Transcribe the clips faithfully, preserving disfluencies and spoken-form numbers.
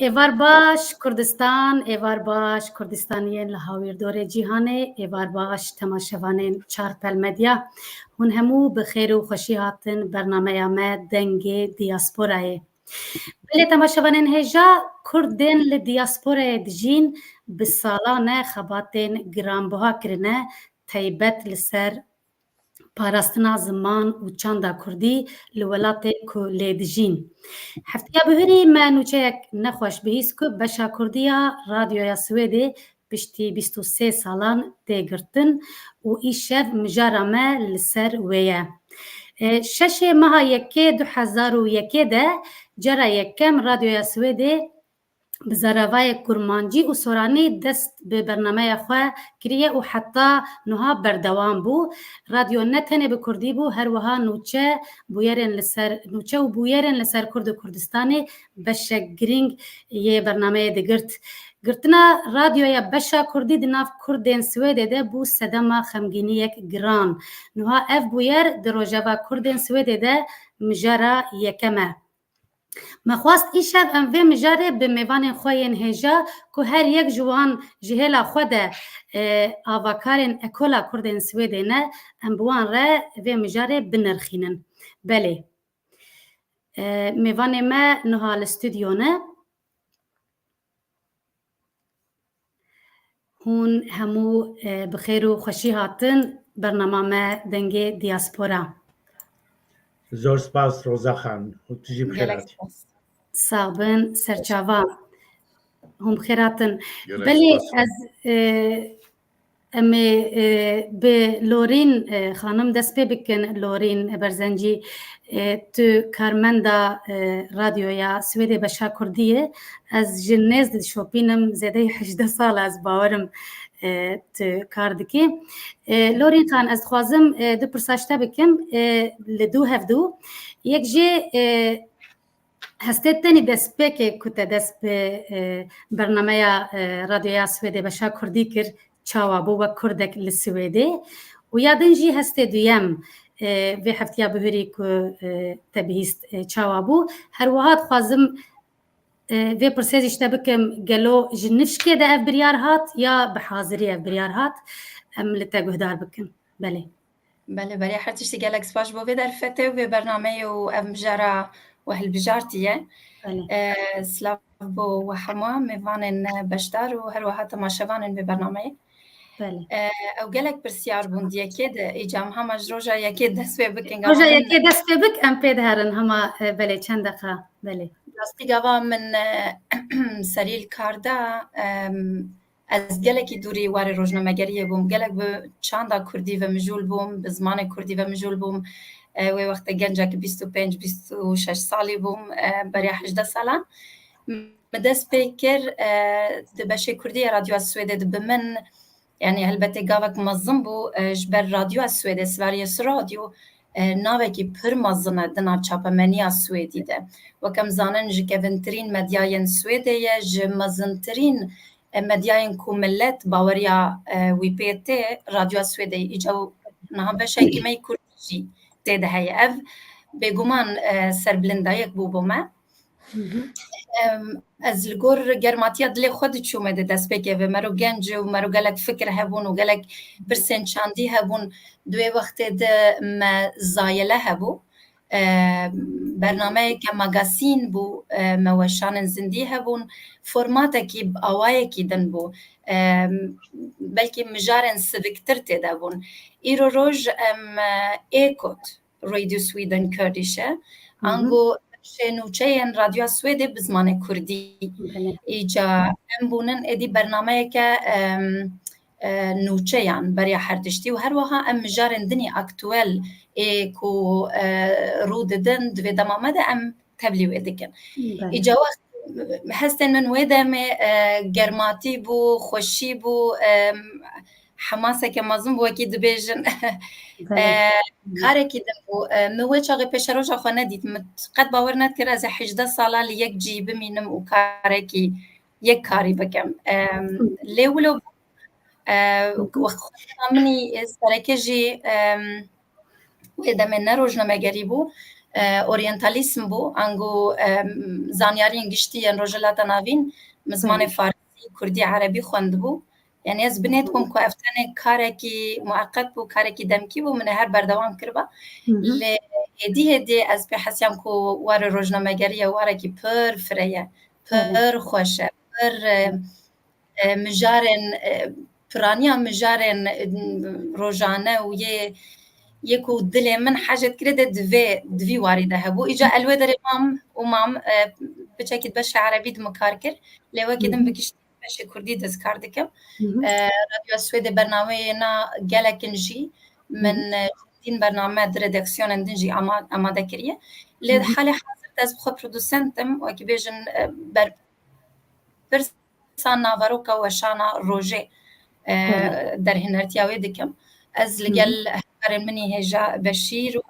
Êvar baş Kurdistan, êvar baş Kurdistaniyên li hawîrdorê cîhanê, êvar baş temaşevanên Çarpel Medya. Hûn hemû bi xêr û xweşî hatin bernameya me Dengê Diyasporayê. Belê temaşevanên hêja, Kurdên li diyasporayê dijîn bi salan e xebatên giranbiha kirine, teybet li ser parastina ziman û çanda kurdî li welatê ku lê dijîn. Heftiya bihurî me nûçeyek nexweş bihîst ku beşa kurdî ya Radyoya Swêdê piştî bîst û sê salan tê girtin û îşev mijara me li ser wê ye. E, şeşê meha yekê du hezar û yekê de cara yekem Radyoya Swêdê bi zaravayê kurmancî û soranî dest bi bernameya xwe kiriye û heta niha berdewam bû. Radyo ne tenê bi kurdî bû, her wiha nûçe bûyerên li ser, nûçe û bûyerên li ser Kurd û Kurdistanê beşek girîng yê bernameyê digirt. Girtina radyoya beşa kurdî di nav Kurdên Swêdê de bû sedema xemgîniyek giran. Niha ev bûyer di rojeva Kurdên Swêdê de mijara yekem e. Me xwest îşev em vê mijarê bi mêvanên xwe yên hêja ku her yek ji wan ji hêla xwe de, e, avakarên Ekola Kurdên Swêdê ne, em bi wan re vê mijarê binirxînin. Belê. E, mêvanê me niha li stûdyo ne. Hûn hemû, e, bi xêr û xweşî hatin bernama me Dengê Diaspora. Zor spas Roza Xan û tu jî bi xêr hatî. Sax bin, serçava. Hûn bi xêr hatin. Belê ez, e, em ê, e, bi Lorîn, e, xanim dest pê bikin. Lorîn Berzencî, e, tu karmenda, e, radyoya Swêdê beşa kurdî ye. Ez ji nêz dişopînim, zêdeyî hejdeh sal ez bawerim, e, tu kar dikî. E, Lorîn Xan, ez dixwazim, e, du pirsa ji te bikim, e, li dû hevdû. Yek jê, e, hestê tenî destpêkê ku te dest bi, e, bernameya, e, radyoya Swêdê beşa kurdî kir, çawa bû wek kurdek li Swêdê? Û ya din jî hestê duyem, e, vê heftiya bihurî ku, e, te bihîst, e, çawa bû? Her wiha dixwazim, e, vê pirsê jî ji te bikim, gelo ji nifşkê de ev biryar hat ya bi hazirî ev biryar hat? Em li te guhdar bikin. Belê. Belê, beriya her tiştî gelek spas ji bo vê derfetê û vê bernameyê û ev mijara we hilbijartiye. Belê. E, silav bo we hema mêvanên beşdar û her wiha temaşevanên vê bernameyê. Belê. E, ew gelek pirsyar bûn di yekê de, îca em hema ji roja yekê dest pê bikin. Roja yekê dest pê bik, em pê diherin hema, e, belê, çend deqa, belê. Rastî gava min, e, serî li kar da, em, ez gelekî dûrî warê rojnamegeriyê bûm. Gelek bi çanda kurdî ve mijûl bûm, bi zimanê kurdî ve mijûl bûm. E, wê wextê gencekî bîst û pênc, bîst û şeş salî bûm, e, beriya hejdeh salan. Min dest pê kir, e, di beşê kurdî ya Radyoya Swêdê de bi min, yanî helbetê gavek mezin bû, e, ji ber Radyoya Swêdê, Sveriges Radio, e, navekî pir mezin e di nav çapemeniya Swêdî de. Wek em zanin, ji kevintirîn medyayên Swêdê ye, ji mezintirîn, e, medyayên ku milet baweriya, e, wî pê tê, Radyoya Swêdê ye. Îca niha beşekî me yî kurdî jî tê de heye. Ev bêguman, e, serbilindayek bû bo me. Hı hı. Em, ez li gor germatiya dilê xwe diçûme di destpêkê ve. Mero genc û mero gelek fikir hebûn û gelek pirsên çandî hebûn. Di wê wextê de me zayele hebû. E, bernameyeke magazîn bû, e, me weşanên zindî hebûn. Formatekî bi awayekî din bû. E, belkî mijarên siviktir tê de bûn. Îro roj em, e, ê kot. Radio Sweden Kurdish e. Hı hı. Ango şê nûçeyên Radyoya Swêdê bi zimanê kurdî. Belê. Îca em bûnin êdî bernameyeke, em, e, nûçeyan beriya her tiştî û her wiha em mijarên dinî aktuel ê ku, e, rû didin di vê dema me de em tevlî wê dikin. Belê. Îca wext hestên min wê demê, e, germatî bû, xweşî bû, e, hemaseke mezin bû, wekî dibêjin. Belê. E, karekî din bû. E, min wê çaxê pêşeroja xwe nedît. Min qet bawer nedikir ez ê hejdeh sala li yek cî bimînim û karekî yek karî bikim. E, lê wilo bû. E, wexta min î sereke jî, e, wê demê ne rojnamegerî bû. e, oryantalîsm bû, ango, e, zanyariyên giştî yên Rojhilata Navîn, min zimanê farsî, kurdî, erebî xwendibû. Yanî ez bi nêt bûm ku ev tenê karekî mueqet bû, karekî demkî bû, min ê her berdewam kiriba. Lê hêdî hêdî ez pê hesiyam ku warê rojnamegerî ye, warekî pir fireh e, pir xweş e, pir, e, e, mijarên, e, piraniya mijarên, e, rojane û yê, yê ku dilê min hej dikire de di vê, di vî warî de hebû. Îca ez li wê derê mam û mam, e, piçekî di beşa erebî de min kar kir, lê wekî din bi giştî beşê kurdî de ez kar dikim. E, Radyoya Swêdê bernameyê na gelek in jî. Min, e, çendîn bername di redaksiyonên din jî ama-, amade kiriye. Lê di halê hazir de ez bi xwe produsent im, wekî bêjin, e, ber-, pirsa naveroka weşana rojê, e, derhinertiya wê dikim. Ez li gel hevkarên min î hêja Beşîr û,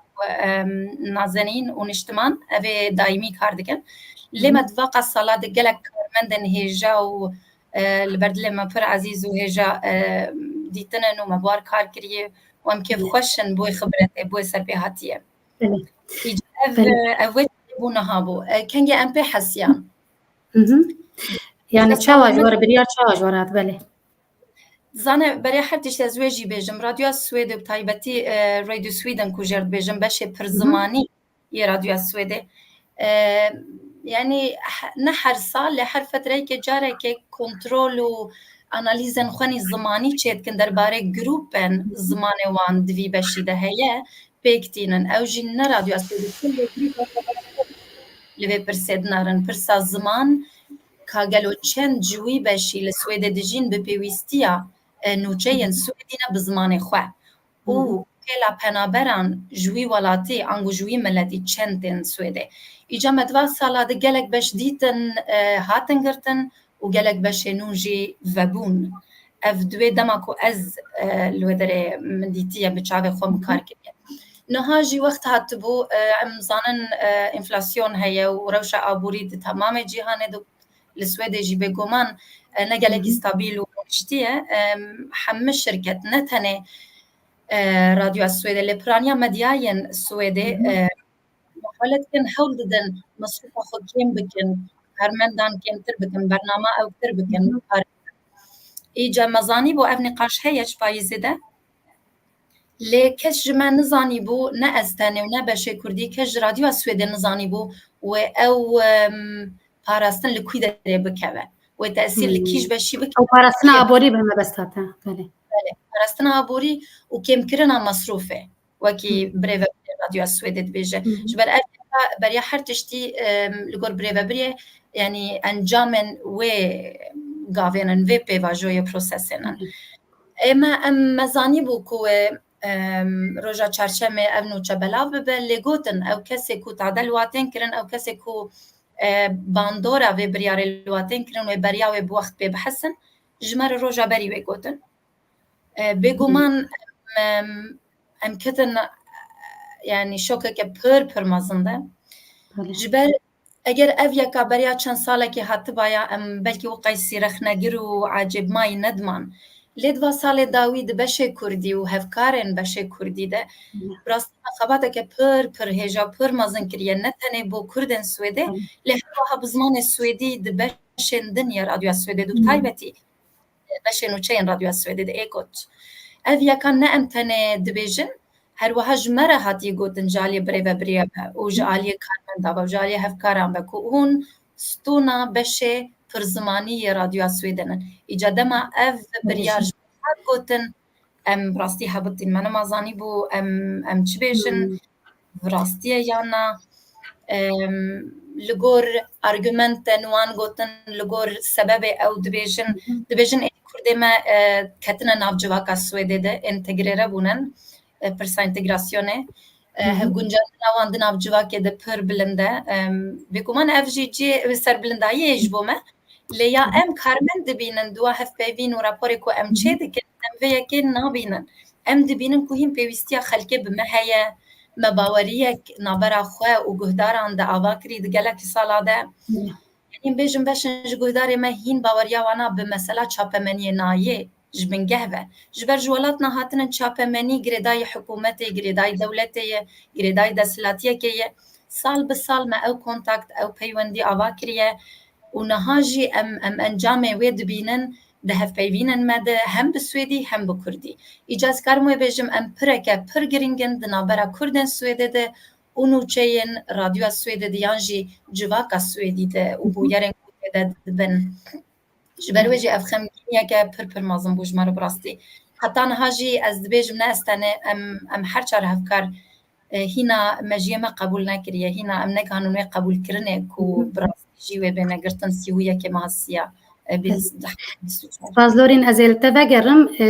e, Nazenîn û Niştiman ev ê daîmî kar dikin. Lê me di va qas sala de gelek karmendên hêja û, e, li ber dilê me pir ezîz û hêja, e, dîtin in û me bi wan kar kiriye û em kêfxweş in bo wê xibretê, bo wê serpêhatiyê. Belê. Îca ev, belê, ev wê bû niha bû. E, kengê em pê hesiyan. Hı hı. Yani çawa ji we re, biryar çawa ji we re hat, belê. Zane, berê her tiştî ez wê jî bêjim. Radyoya Swêdê, bi taybetî, e, Radio Sweden ku jê re dibêjim, beşê pir zimanî yê Radyoya Swêdê. E, yani he-, ne her sal, lê her fetreyeke careke kontrol û analîzên xwe nî zimanî çêdikin derbarê grûpên zimanê wan di vî beşî de heye. Pêk tînin. Ew jî ne Radyoya Swêdê, kul vê grûpa xwe li vê pirsê dinarin. Pirsa ziman, ka gelo çend ji wî beşî li Swêdê dijîn bi pêwîstiya, e, nûçeyên swêdî ne bi zimanê xwe. Û kêla penaberan ji wî welatî, ango ji wî miletî çend tên Swêdê. Îca me di va sala de gelek beş dîtin, e, hatin girtin, û gelek beşê nû jî vebûn. Ev di wê dema ku ez, e, li wê derê min dîtiye, bi çavê xwe min kar kiriye. Niha jî wext hatibû, e, em zanin, e, enflasyon heye û rewşa aborî di temamê cîhanê de, li Swêdê jî bêguman, e, ne gelekî stabil û rûniştî ye. E, hemî şirket, ne tenê, e, Radyoya Swêdê, lê piraniya medyayên Swêdê, e, muhalet dikin, hewl didin mesrûfa xwe kêm bikin, karmendan kêmtir bikin, bernama ewktir bikin. Îca me zanîbû ev nîqaş heye ji payîzê de. Lê kes ji me nizanîbû, ne ez tenê û ne beşê kurdî, kes ji Radyoya Swêdê nizanîbû wê ew, em, parastin li kû derê bikeve. Wê tesîr li kîj beşî bikeve. Ew parastina aborî bi mebest hate. Belê. Belê. Parastina aborî û kêmkirina mesrûfê. Wekî birêvebirê Radyoya Swêdê dibêje. Ji ber ev yeka beriya her tiştî, em, li gor birêvebirê, yanî encamên wê gavên in, vê pêvajoyê prosesên in. Ê me, em, me zanîbû ku wê, em, roja çarşemê ev nûçe belav bibe, lê gotin ew kesê ku tade li watên kirin, ew kesê ku, e, bandora vê biryarê li watên kirin, wê beriya wê bi wext pê bihesin, ji me re roja berî wê gotin. E, bêguman em, em, em ketin, e, yanî şokeke pir, pir mezin de. Belê. Ji ber eger ev yeka beriya çend salekê hatibaya, em belkî wek qeysî rexnegir û ecêbmayî nediman. Lê di va salê dawî di beşê kurdî û hevkarên beşê kurdî de, belê, bi rastî me xebateke pir, pir hêja, pir mezin kiriye. Ne tenê bo kurdên Swêdê, belê, lê her wiha bi zimanê swêdî di beşên din yê Radyoya Swêdê de, bi, hı hı, taybetî beşên nûçeyên Radyoya Swêdê de ê got. Ev yeka ne em tenê dibêjin, her wiha ji me re hatiye gotin ji aliyê birêvebiriyê ve û ji aliyê karmenda ve û ji aliyê hevkaran ve ku hûn stûna beşê pirzimanî yê Radyoya Swêdê ne. Îca dema ev biryar ji me hat gotin, em bi rastî hebitîn. Me nema zanîbû em, em çi bêjin. Hmm. Bi rastî ye yan na? Em, li gor argumentên wan gotin, li gor sebebê ew dibêjin, dibêjin ê kurdê me, e, ketine nav civaka Swêdê de, entegrere bûne, e, pirsa entegrasyonê. E, hevguncandina wan di nav civakê de pir bilind e. Em, bêguman ev jî cihê serbilindayiyê ji bo me. Lê ya em karmend dibînin, di wa hevpeyvîn û raporê ku em çêdikin, em vê yekê nabînin. Em dibînin ku hîn pêwîstiya xelkê bi me heye, me baweriyek navbera xwe û guhdaran de ava kirî di gelekî sala de. Yanî bêjim beşên ji guhdarê me hîn baweriya wana bi mesela çapemeniyê nayê ji bingeh ve. Ji ber ji welatna hatine çapemenî girêdayî hikûmetê, girêdayî dewletê ye, girêdayî desthilatiyekê ye. sal bi sal me ew kontakt, ew peywendî ava kiriye û niha jî em, em encamê wê dibînin di hevpeyvînên me de hem bi swêdî hem bi kurdî. Îca ez karim wê bêjim em pireke pir giring in di navbera kurdên Swêdê de û nûçeyên Radyoya Swêdê de yan jî civaka Swêdî de û bûyerên ku tê de dibin. Ji ber wê jî ev xemgîniyeke pir pir mezin bû ji me re bi rastî. Heta niha jî ez dibêjim ne ez tenê, em, em her çar hevkar, e, hîna mejiyê me qebûl nekiriye, hîna em negihanûn wê qebûlkirinê ku bi rastî jî wê bêne girtin sî û yekê meha siya, e, bîst, bîst û çar. Spas Lorîn, ez ê li te vegerim. E,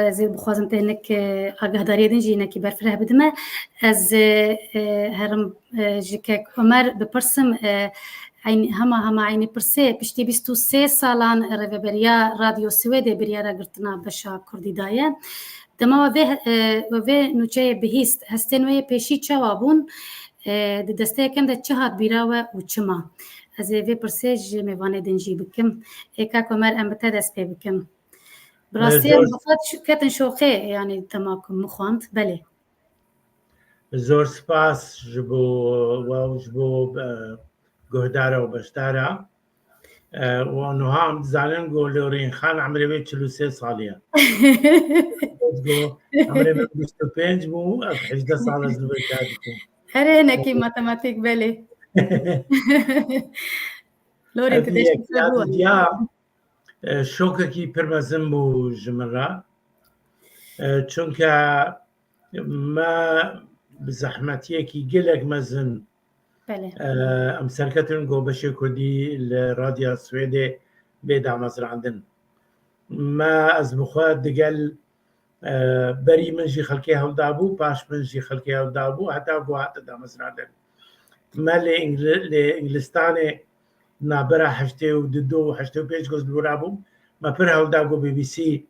ez ê bixwazim te hinek, e, agahdariyê din jî hinekî berfireh bidime. Ez, e, e, herim, e, ji kek Omer bipirsim, e, Eyn-, hema, hema eynî pirsê, piştî bîst û sê salan Rêveberiya Radyo Swêdê biryara girtina beşa kurdî daye. Dema we vê, e, we vê nûçeyê bihîst, hestên we yê pêşî çawa bûn? E, di destê yekem de çi hat bîra we û çima? Ez ê vê pirsê ji mêvanê din jî bikim. Ê kak Omer, em bi te dest pê bikin. Bi rastî em bi xwe ketin şoqê, yanî dema ku min xwend. Belê. Zor spas ji bo we û ji bo, e, guhdara û beşdara. E, û niha em dizanin ku Lorîn Xan emrê wê çil û sê salî ye. Ku emrê min bîst û pênc bû, ez hejdeh sal ez li vir kar dikim. Erê, hinekî matematîk, belê. Lorîn, tu dê ya, e, şokekî pir mezin bû ji min re. E, çunke me bi zehmetiyekî gelek mezin, Belê. e, em serketin ku beşê kurdî li Radya Swêdê bê damezrandin. Me, ez bi xwe digel, e, berî min jî xelkê hewl dabû, paş min jî xelkê hewl dabû, heta ku hate damezrandin. Me li Îngli-, li Îngilistanê nabera heştê û du û heştê û pênc ku ez li wir bûm, me pir hewl da ku B B C,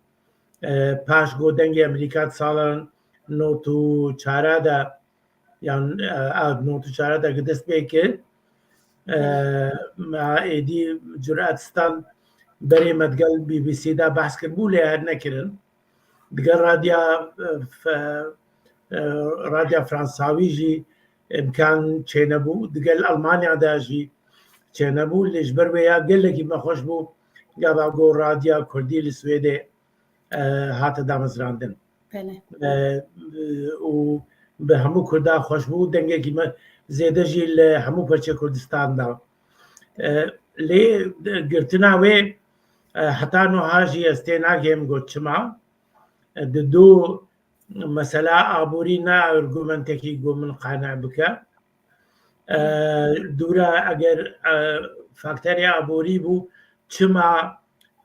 e, paş ku Dengê Amerîka di salan nod û çar de, yan, e, a, nod û çar de ku dest pê kir, e, me êdî curet stand berê me digel B B C de behs kiribû, lê her nekirin. Digel radya, e, f-, e, radya Fransawî jî imkan çênebû, digel Almanya de jî çênebû, lê ji ber wê ya gelekî me xweş bû, gava ku radya kurdî li Swêdê, e, hate damezrandin. Belê. E, û bi hemû kurda xweş bû, dengekî me zêde jî li hemû parçeyê Kurdistan da. E, lê girtina wê, e, heta niha jî ez tê nagihêm got çima. E, di du mesela aborî ne argumentekî ku min qane bike. E, dûra eger, e, fakterê aborî bû, çima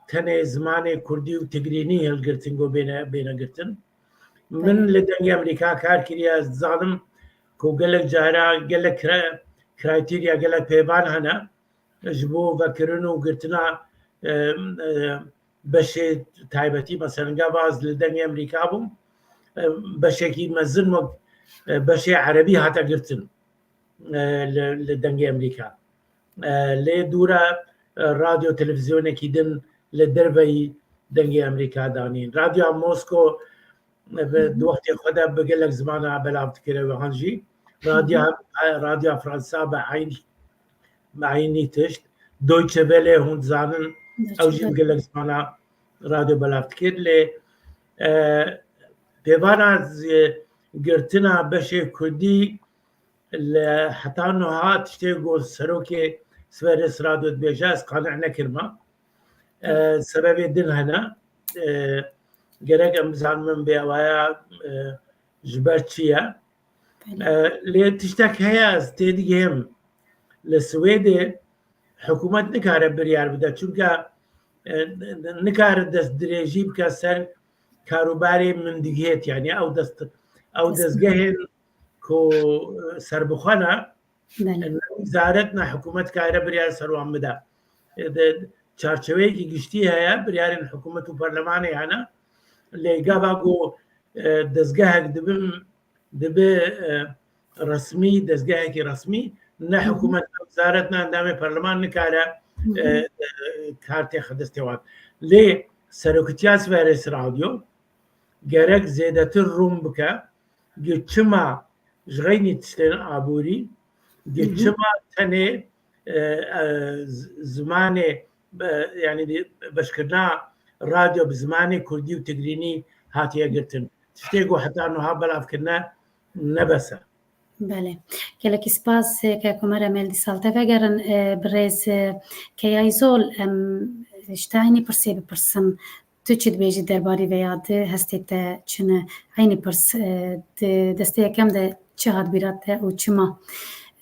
tenê zimanê kurdî û tigrînî hilgirtin ku bêne, bêne girtin? Min Belê. li Dengê Amerîka kar kiriye, ez dizanim ku gelek cara, gelek kra-, kraytîriya, gelek pêvan hene ji bo vekirin û girtina, e, e, beşê taybetî, mesela gava ez li Dengê Amerîka bûm, e, beşekî mezin wek, e, beşê erebî hate girtin, e, li, li Dengê Amerîka. E, lê dûra, e, radyo televîzyonekî din li derveyî Dengê Amerîka danîn. Radyoya Mosko, e, bi, Hı hı. di wextê xwe de bi gelek zimana belav dikire wihan jî. Radyoya, Hı hı. e, Radyoya Fransa bi eyn, bi eynî tişt. Deutsche Welle hûn dizanin, Deutsche ew jî bi Welle. gelek zimana radyo belav dikir. Lê, e, pêvana z-, girtina beşê kurdî li heta niha tiştê ku serokê Sveriges Radyo dibêje, ez qane nekirime. E, sebebê din hene. E, gerek em bizanin min bê ewaya, e, ji ber çi ye. Belê. E, lê tiştek heye ez têdigihêm. Li Swêdê hikûmet nikare biryar bide. Çunke, e, nikare dest dirêjî bike ser karûbarê min digihêt. Yani ew dest, ew Dest- dezgehên ku, e, serbixwe ne, Belê. ne wîzaret ne hikûmet kare biryar ser wan bide. E, de, çarçeweyekî giştî heye, biryarên hikûmet û perlemanê hene. Lê gava ku, e, dezgehek dibin, dibe, e, resmî, dezgehekî resmî, ne Hı hı. hikûmet, ne wîzaret, ne endamê perleman nikare, Hı hı. e, e, kar têxe destê wan. Lê seroktiya Sveriges Radyo gerek zêdetir rûn bike, gi çima ji xeynî tiştên aborî Dê çima tenê, e, e, z-, zimanê, e, yani dê beşkirina radyo bi zimanê kurdî û tigrînî hatiye girtin? Tiştê ku heta nuha belav kirine ne bes e. Belê. Gelekî spas, e, kek Omer, em ê li dîsa li te vegerin, e, birêz, e, Keyay Zol, em ji te eynî pirsê bipirsim. Tu çi dibêjî derbarî vê ya, di hestê te çi ne? Eynî pirs, e, di destê yekem de çi hat bîra te û çima,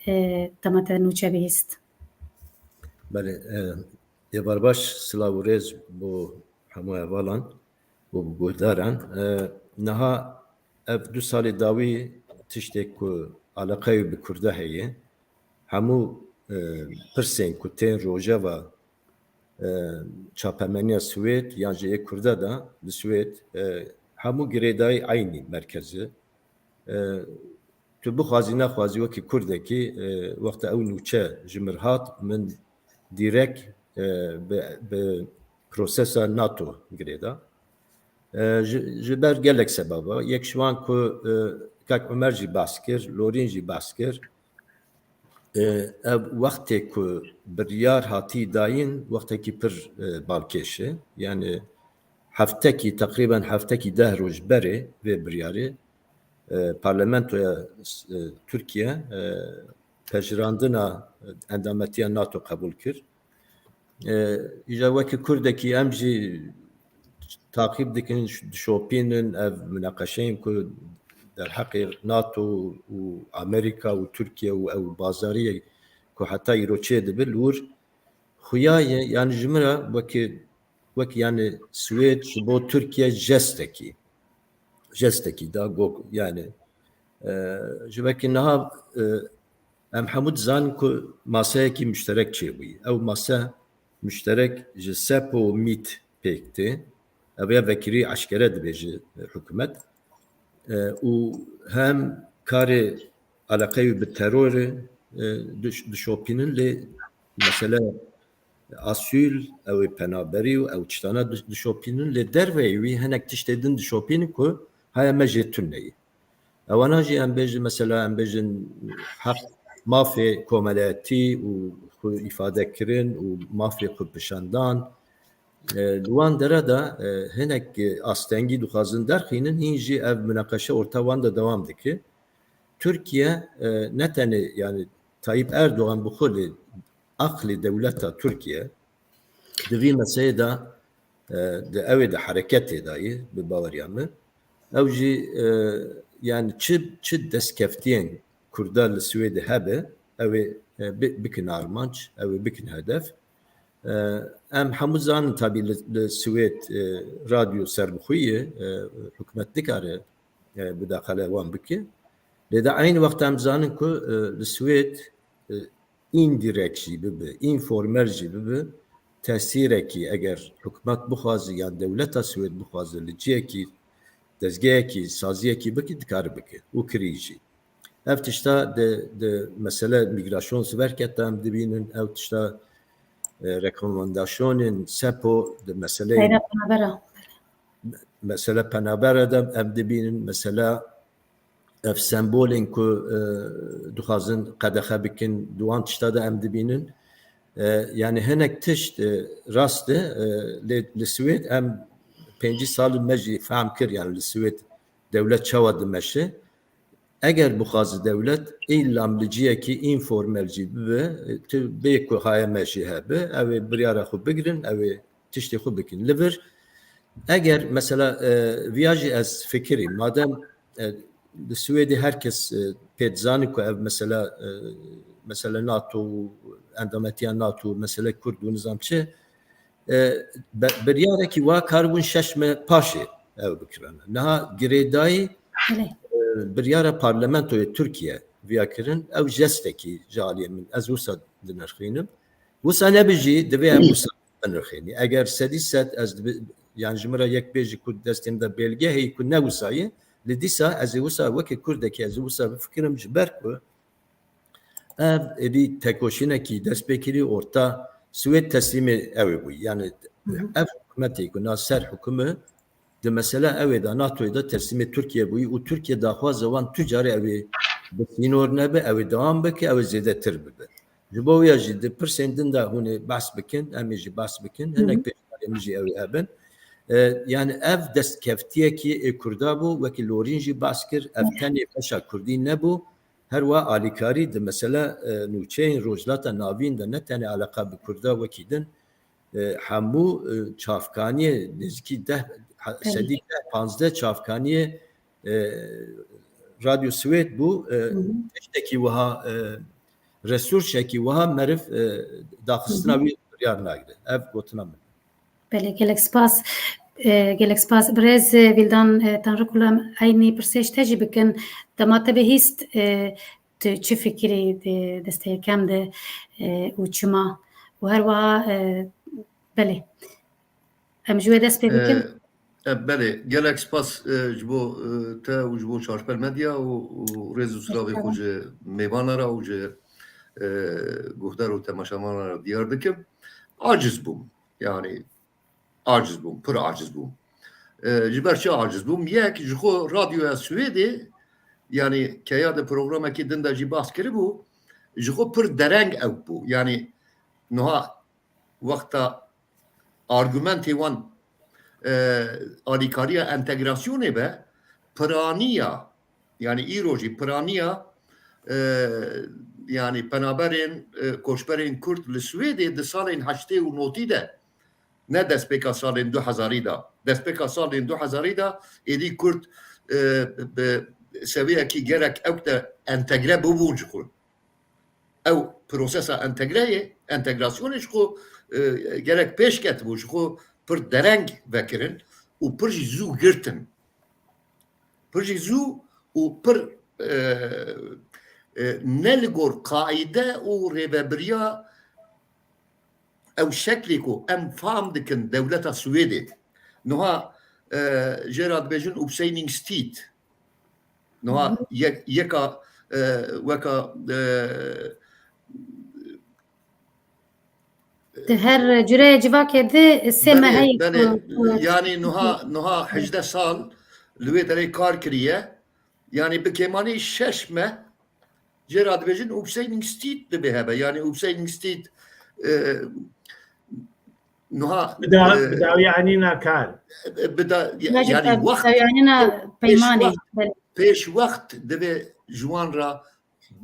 e, dema te nûçe bihîst? Belê, e, êvar baş, silav û rêz bo hemû hevalan û bo guhdaran. E, niha ev du salê dawî tiştê ku eleqeyê bi Kurda heye, hemû, e, pirsên ku tên rojeva, e, çapemeniya Swêd yan jî ê Kurda de li Swêd, e, hemû girêdayî eynî merkez e. E, tu bixwazî nexwazî wekî Kurdekî, e, wexta ew nûçe ji mir hat, min dîrek, e, bi, bi prosesa NATO girêda. E, ji, ji ber gelek sebaba. Yek ji wan ku, e, kak Omer jî behs kir, Lorîn jî behs kir, e, ev wextê ku biryar hatî dayîn, wextekî pir, e, balkêş e. Yani heftekî, teqrîben heftekî deh roj berê vê biryarê, e, parlamentoya, e, Tirkiye, e, pejirandina endametiya NATO qebûl kir. E, îja wekî Kurdekî em jî taqîb dikin, dişopînin, ev mineqeşeyên ku derheqê NATO û Amerîka û Tirkiye û ew bazariyê ku heta îro çê dibe li wir xuya ye, yani ji min re wekî, wekî yani Swêd ji bo Tirkiye jestekî, jestekî da got, yani, e, ji wekî niha, e, em hemû dizanin ku maseyekî muşterek çêbûyî. Ew mase muşterek ji SEPO û MÎT pêk tê. Ev ya vekirî eşkere dibêje, e, hikûmet. E, û hem karê eleqeyê bi terorê, e, diş-, dişopînin lê mesele asîl, ew ê penaberî û ew tiştana diş-, dişopînin lê derveyî wî hinek tiştê din dişopînin ku haya me jê tune ye. Ewana jî em bêjin, mesela em bêjin heq mafê komelayetî û xwe îfade kirin û mafê xwe pişandan. E, li wan dere de, e, hinek, e, astengî dixwazin derxînin, hîn jî ev mineqeşe orta wan de dewam dike. Tirkiye, e, ne tenê, yani Tayyip Erdogan bi xwe lê aqlê dewleta Tirkiye di vî meseleyê de, e, di ew ê de hereketê de ye, bi baweriya min. Ew jî, e, yani çi, çi destkeftiyên Kurda li Swêdê hebe, ew ê, e, bi-, bikin armanc, ew ê bikin hedef. E, em hemû zanin tabî li, li Swêd, e, radyo serbixwe ye, e, hikûmet dikare, e, mudaxele wan bike. Lê de eynî wext em zanin ku, e, li Swêd, e, îndirek jî bibe, înformel jî bibe, tesîrekî eger hikûmet bixwaze yan dewleta Swêd bixwaze li cihekî, dezgehekî, saziyekî bike, dikare bike û kirî jî. Ev tişta di, di mesele mîgrasyonê ji ber kete em dibînin, ew tişta, e, rekomandasyonên SEPO di meseleyê Seyra Penabera. Mesele penabera de em dibînin, mesela ev sembolên ku, e, dixwazin qedexe bikin, di wan tişta de em dibînin. E, yani hinek tişt, e, rast e, e, lê li Swêd em pêncî sal me jî fehm kir, yani li Swêd dewlet çawa dimeşe. Eger bixwaze dewlet îlla li cihekî înformel jî bibe, tu bê ku haye me jî hebe, ew ê biryara xwe bigirin, ew ê tiştê xwe bikin. Li vir, eger mesela, e, viya jî ez fikirî, madem, e, li Swêdê her kes, e, pê dizane ku ev mesela, e, mesela NATO û endametiya NATO, mesele Kurd û nizam çi, e, be-, biryarekî wa karibûn şeş meh paşê ew bikirane. Niha girêdayî, Belê. e, biryara parlamentoyê Tirkiye viya kirin, ew jestekî ji aliyê min, ez wisa dinirxînim. Wisa nebe jî, divê em wisa binirxînî. Eger sedî sed ez dibi-, yani ji min re yek bêjî ku destê min de belge heye ku ne wisa ye, li dîsa ez ê wisa weke Kurdekî ez ê wisa bifikirim ji ber ku ev êdî tekoşînekî dest pê kirî orta Swêd teslîmê ew ê bûyî. Yani Hı hı. ev hikûmetê ku na ser hikûme di mesela ew ê de NATOyê de teslîmê Tirkiye bûyî û Tirkiye daxwaza wan tu carê ew ê bi sînor nebe, ew ê dewam bike, ew ê zêdetir bibe. Ji bo wê ya jî di pirsên din de hûn ê behs bikin, em ê jî behs bikin, hinek pêşniyarê min jî ew ê hebin. E, yani ev destkeftiyekî ê Kurda bû, wekî Lorîn jî behs kir, ev tenê beşa Kurdî nebû, her wiha alîkarî di mesela, e, nûçeyên Rojhilata Navîn de ne tenê eleqa bi Kurda wekî din, e, hemû, e, çavkaniyê nêzîkî deh, sedî deh, panzdeh çavkaniyê, e, Radyo Swêd bû, e, tiştekî wiha, e, resursçekî wiha meriv, e, daxistina wî biryar nagire. Ev gotina min. Belê, gelek spas. E, gelek spas. Birêz, e, Vîldan, e, Tanrikulu, em eynî pirsê ji te jî bikin. Dema te bihîst, e, tu çi fikirî di destê yekem de, e, û çima? Û her wiha, e, belê. Em ji wê dest pê bikin. E, e, belê, gelek spas, e, ji bo, e, te û ji bo Çarşpel Medya û, û rêz û silavê xwe ji mêvana re û ji, e, guhdar û temaşevana re diyar dikim. Aciz bûm. Yani aciz bûm, pir aciz bûm. E, ji ber çi aciz bûm? Yek, ji xwe radyoya Swêdê, yani keya de programekî din de jî bahs kiribû, ji xwe pir dereng ew bû. Yani niha wexta argumentê wan, e, alîkariya entegrasyonê be, piraniya, yani îro jî piraniya, e, yani penaberên, e, koçberên Kurd li Swêdê di salên heştê û notî de, ne destpêka salên du hezarî de, destpêka salên du hezarî de êdî Kurd, e, bi seviyekî gelek ewk de entegre bûbûn ji xwe. Ew prosesa entegreyê, entegrasyonê ji xwe, e, gelek pêş ketibû, ji xwe pir dereng vekirin û pir jî zû girtin. Pir jî zû û pir, e, e, ne li gor qaîde û rêvebiriya ew şeklê ku em fam dikin dewleta Swêdê. Niha, e, jê re dibêjin Uppsägningstid. Niha yek-, yeka, e, weka, e, Di her cureyê civakê de sê meh heye ku, ku, yani niha, niha hejdeh sal li wê derê kar kiriye. Yani bi kêmanî şeş meh jê re dibêjin Uppsägningstid dibe hebe. Yani Uppsägningstid, e, niha, bi da-, e, bi dawiyanîna kar. Bi da-, yani wext, dawiyanîna peymanê, pêş wext, pêş wext divê ji wan re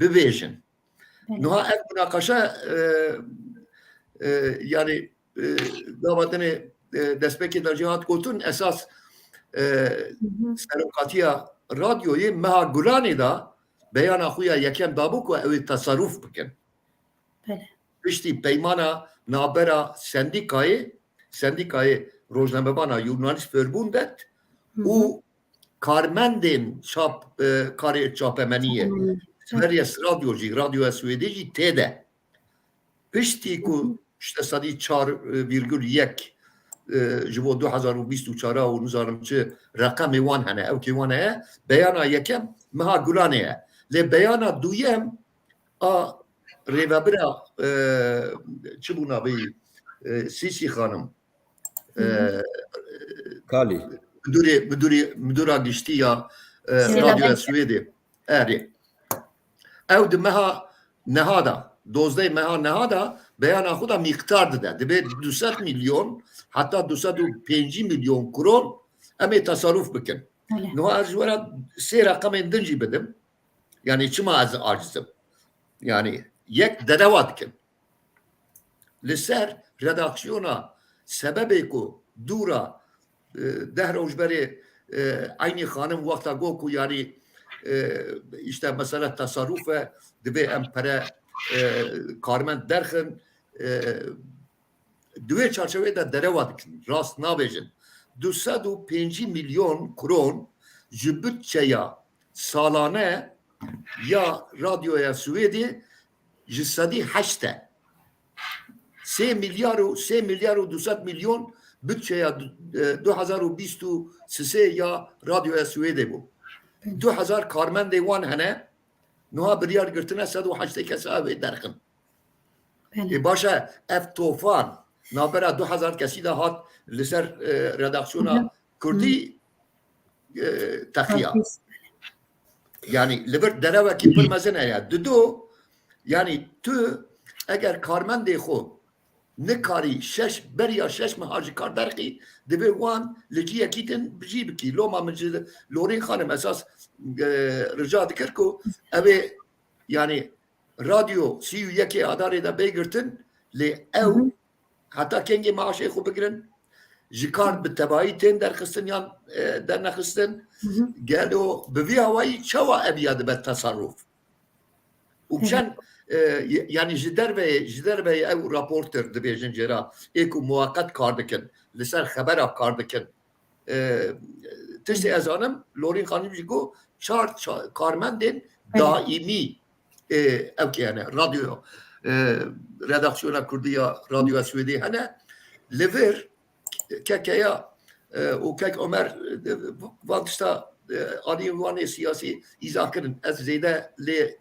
bibêjin. Belê. Niha ev munaqaşe, e, e, yani, e, gava dinê, e, destpêkê de jî hat gotin, esas, e, serokatiya radyoyê meha Gulanê de beyana xwe ya yekem dabû ku ew ê tesarruf bikin. Belê. Piştî peymana navbera sendîkayê, sendîkayê rojnamevana Journalistförbundet û karmendên çap, e, karê çapemeniyê, Sveriges Radio jî, Radyoya Swêdê jî tê de. Piştî ku işte sedî çar virgul yek, e, ji bo du hezar û bîst û çar û nizanim çi reqemê wan hene, ewkê wan heye, beyana yekem meha Gulanê ye. Lê beyana duyem a rêvebira, e, çi bû navê, e, Sîsî Xanim? E, Kalî. Müdürê, müdürê, müdüra giştî ya, e, Radyoya Swêdê. Erê. Ew di meha neha de, dozdeh meha neha de beyana xwe de mîqdar dide. Dibê du sed milyon, heta du sed û pêncî milyon kron em ê tasarruf bikin. Niha ez ji we re sê reqemên din jî bidim. Yani çima ez aciz im? Yani yek derewa dikim. Li ser redaksiyona sebebê ku dûra, e, deh roj berê, e, eynî xanim wexta got ku yani, e, işte mesele tasarruf e, divê em pere, e, karmend derxin, e, di wê çarçewê de derewa dikin, rast nabêjin. Du sed û pêncî milyon kron ji budçeya salane ya Radyoya Swêdê ji sedî heşt e. Sê milyar û, sê milyar û du sed milyon budçeya du, e, du hezar û bîst û sê ya Radyoya Swêdê bû. Du hezar karmendê wan hene, niha biryar girtine sed û heştê kesa ew ê derxin. Belê. Ê baş e, ev tofan navbera du hezar kesî de hat li ser, e, redaksiyona Kurdî, e, teqiya. Yanî li vir derewekî pir mezin heye. Dido, yanî tu eger karmendê xwe nikarî şeş, beriya şeş meha ji kar derxî, divê wan li ciyekî din bijî bikî. Loma min ji Lorîn Xanim esas, e, rica dikir ku ew ê, yanî radyo sî û yekê Adarê de bê girtin, lê ew Hı hı. heta kengê maaşê xwe bigirin, ji kar bi tevayî tên derxistin yan, e, dernexistin. Hı hı. Gelo bi vî hawayî çawa ev ya dibe teserruf? Û Evet. çend, e, y-, yanî ji derveyê, ji derveyê ew raportir dibêjin jê re, ê ku muweqet kar dikin, li ser xebera kar dikin. E, tiştê ez zanim, Lorîn Xanim jî got, çar ça-, karmendên Evet. daîmî, e, ew kê hene, radyoya, e, redaksiyona kurdî ya Radyoya Swêdê hene. Li vir, kekeya, e, û kek Omer, e, van tişta, e, aliyên wan ê siyasî îza kirin. Ez zêde lê,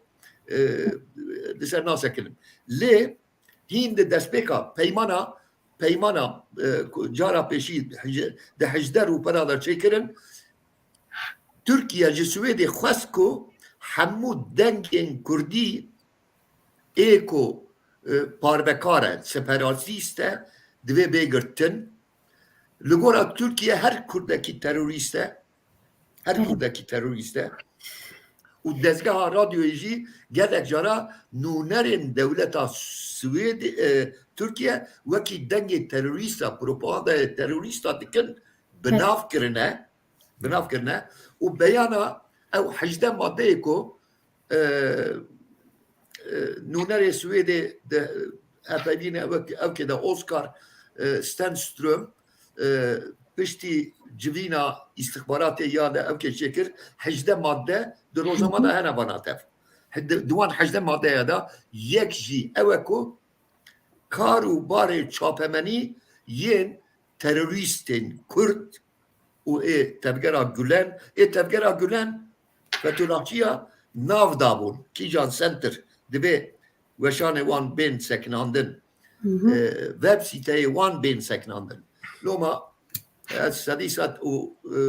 e, li ser nasekinim. Lê hîn di destpêka peymana, peymana, e, ku cara pêşî hej-, di hejdeh Rûpera de çêkirin, Tirkiye ji Swêdê xwest ku hemû dengên kurdî ê ku, e, parvekar e, separatîst e, divê bê girtin. Li gora Tirkiye her kurdekî terorîst e. Her Evet. kurdekî terorîst e. Û dezgeha radyoyê jî gelek cara nûnerên dewleta Swêd, e, Tirkiye wekî dengê terorîsta, propagandayê terorîsta dikin, bi Evet. nav kirine, bi nav kirine. Û beyana ew hejdeh madeyê ku, e, e, nûnerê Swêdê de hevpeyvîne ew, ew kê de Oscar, e, Stenström, e, piştî civîna îstixbaratê ya de ew kê çêkir, hejdeh madde di rojnama de hene vana tev. He-, di, di wan hejdeh maddeya de yek jî ew e ku kar û barê çapemenî yên terorîstên Kurd û ê tevgera Gulen, ê tevgera Gulen Fethullahçiya nav dabûn, Kîjan Center, divê weşanê wan bên sekinandin, Hı hı. e, web sîteyê wan bên sekinandin. Loma ez sedî sed û, e,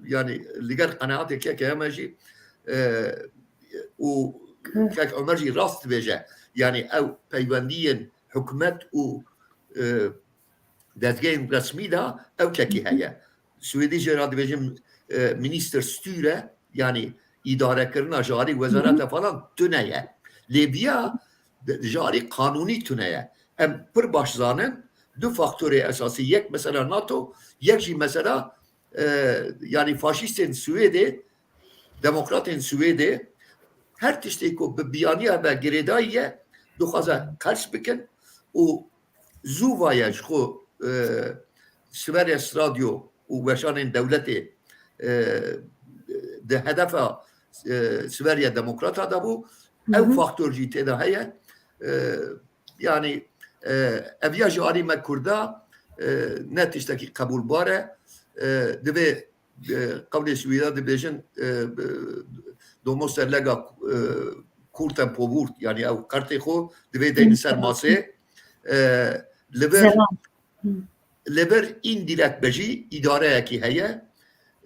yanî li gel qenaatê keke me jî, e, û Hı. kek Omer jî rast dibêje. Yanî ew peywendiyên hikûmet û, e, dezgehên resmî de ew kekî Hı hı. heye. Swêdî jê re dibêjin, e, minister styre, yanî îdarekirina ji alî wezareta Hı hı. falan tune ye. Lê viya de-, ji alî qanûnî tune ye. Em pir baş zanin, du faktorê esasî, yek mesela NATO, yek jî mesela, e, yanî faşîstên Swêdê, demokratên Swêdê, her tiştê ku bi biyaniya ve girêdayî ye, dixwaze qers bikin û zû vaye ji xwe, e, Sveriges Radyo û weşanên dewletê, e, di hedefa, e, Sverige Demokrata de bû. Ew Hı hı. faktor jî tê de heye. E, yanî, e, ev ya ji alî me Kurda, e, ne tiştekî qebûlbar e. E, divê, e, qewlê Swêda dibêjin, e, e, "Du måste lägga, e, korten på bord", yanî ew qertê xwe divê deynin ser masê. E, li vir, Zelam. Hı. li vir indirekt be jî îdareyekî heye,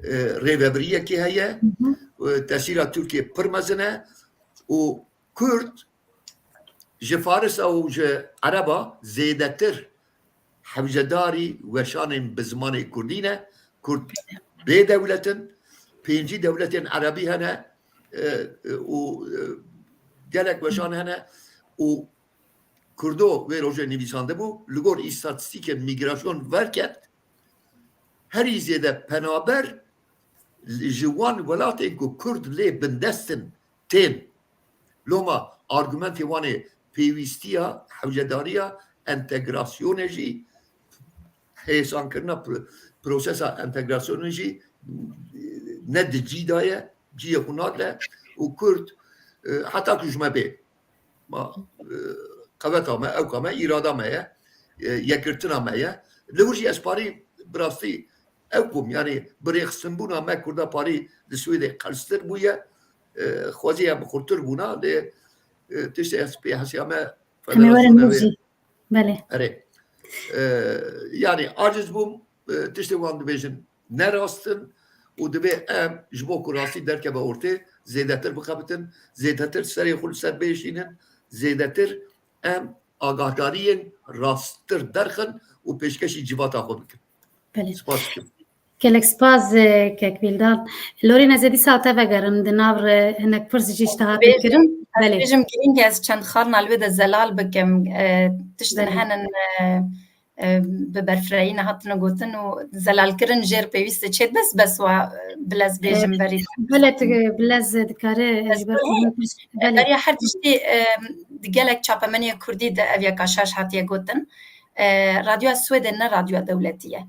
e, rêveviriyekî heye, Hı hı. e, tesîra Tirkiye pir mezin e û Kurd ji Farisa û ji Ereba zêdetir hewcedarî weşanên bi zimanê Kurdî ne. Kurd bê dewlet in, pêncî dewletên Erebî hene, e, e, û, e, gelek weşan hene û Kurdo wê rojê nivîsandibû, li gor îstatîstîkên mîgrasyon verket, herî zêde penaber ji wan welatên ku Kurd lê bindest in tên. Loma argumentê wan ê pêwîstiya, hewcedariya, entegrasyonê jî, hêsankirina pro-, prosesa entegrasyonê jî ne di cî de ye, ciyê xwe nagre û Kurd, e, heta ku ji me bê. Ma, e, qeweta me, ewka me, îrada me ye, e, yekgirtina me ye. Li wir jî ez parî bi rastî ew bûm, yanî bi rêxistinbûna me Kurda parî li Swêdê qerstir bûye, e, xwezî em xurtir bûna, lê, e, tiştê ez pê hesiya me Em ê werin federasyona wê. Mûzî. Belê. Erê. E, yanî aciz bûm, e, tiştê wan dibêjin ne rast in û divê em ji bo ku rastî derkeve ortê, zêdetir bixebitin, zêdetir serê xwe li ser bêşînin, zêdetir em agahdariyên rasttir derxin û pêşkêşî civata xwe bikin. Belê. Spas dikim. Gelek spas, e, kek Vîldan. Lorîn, ez ê dîsa te vegerim, di nav re hinek pirs jî ji te hatin kirin. Belê. Bêjim girîng e, ez çend xalina li wê de zelal bikim. E, tiştin henin, e, e, bi berfirehî nehatine gotin û zelalkirin jêr pêwîst e. Çêt bes, bes wa, e, bilez bêjim berî. Belê, tu bilez dikare, e, ji ber belê. Beriya her tiştî, e, di gelek çapemeniyê kurdî de ev yeka şaş hatiye gotin. E, radyoya Swêdê ne radyoya dewletî ye.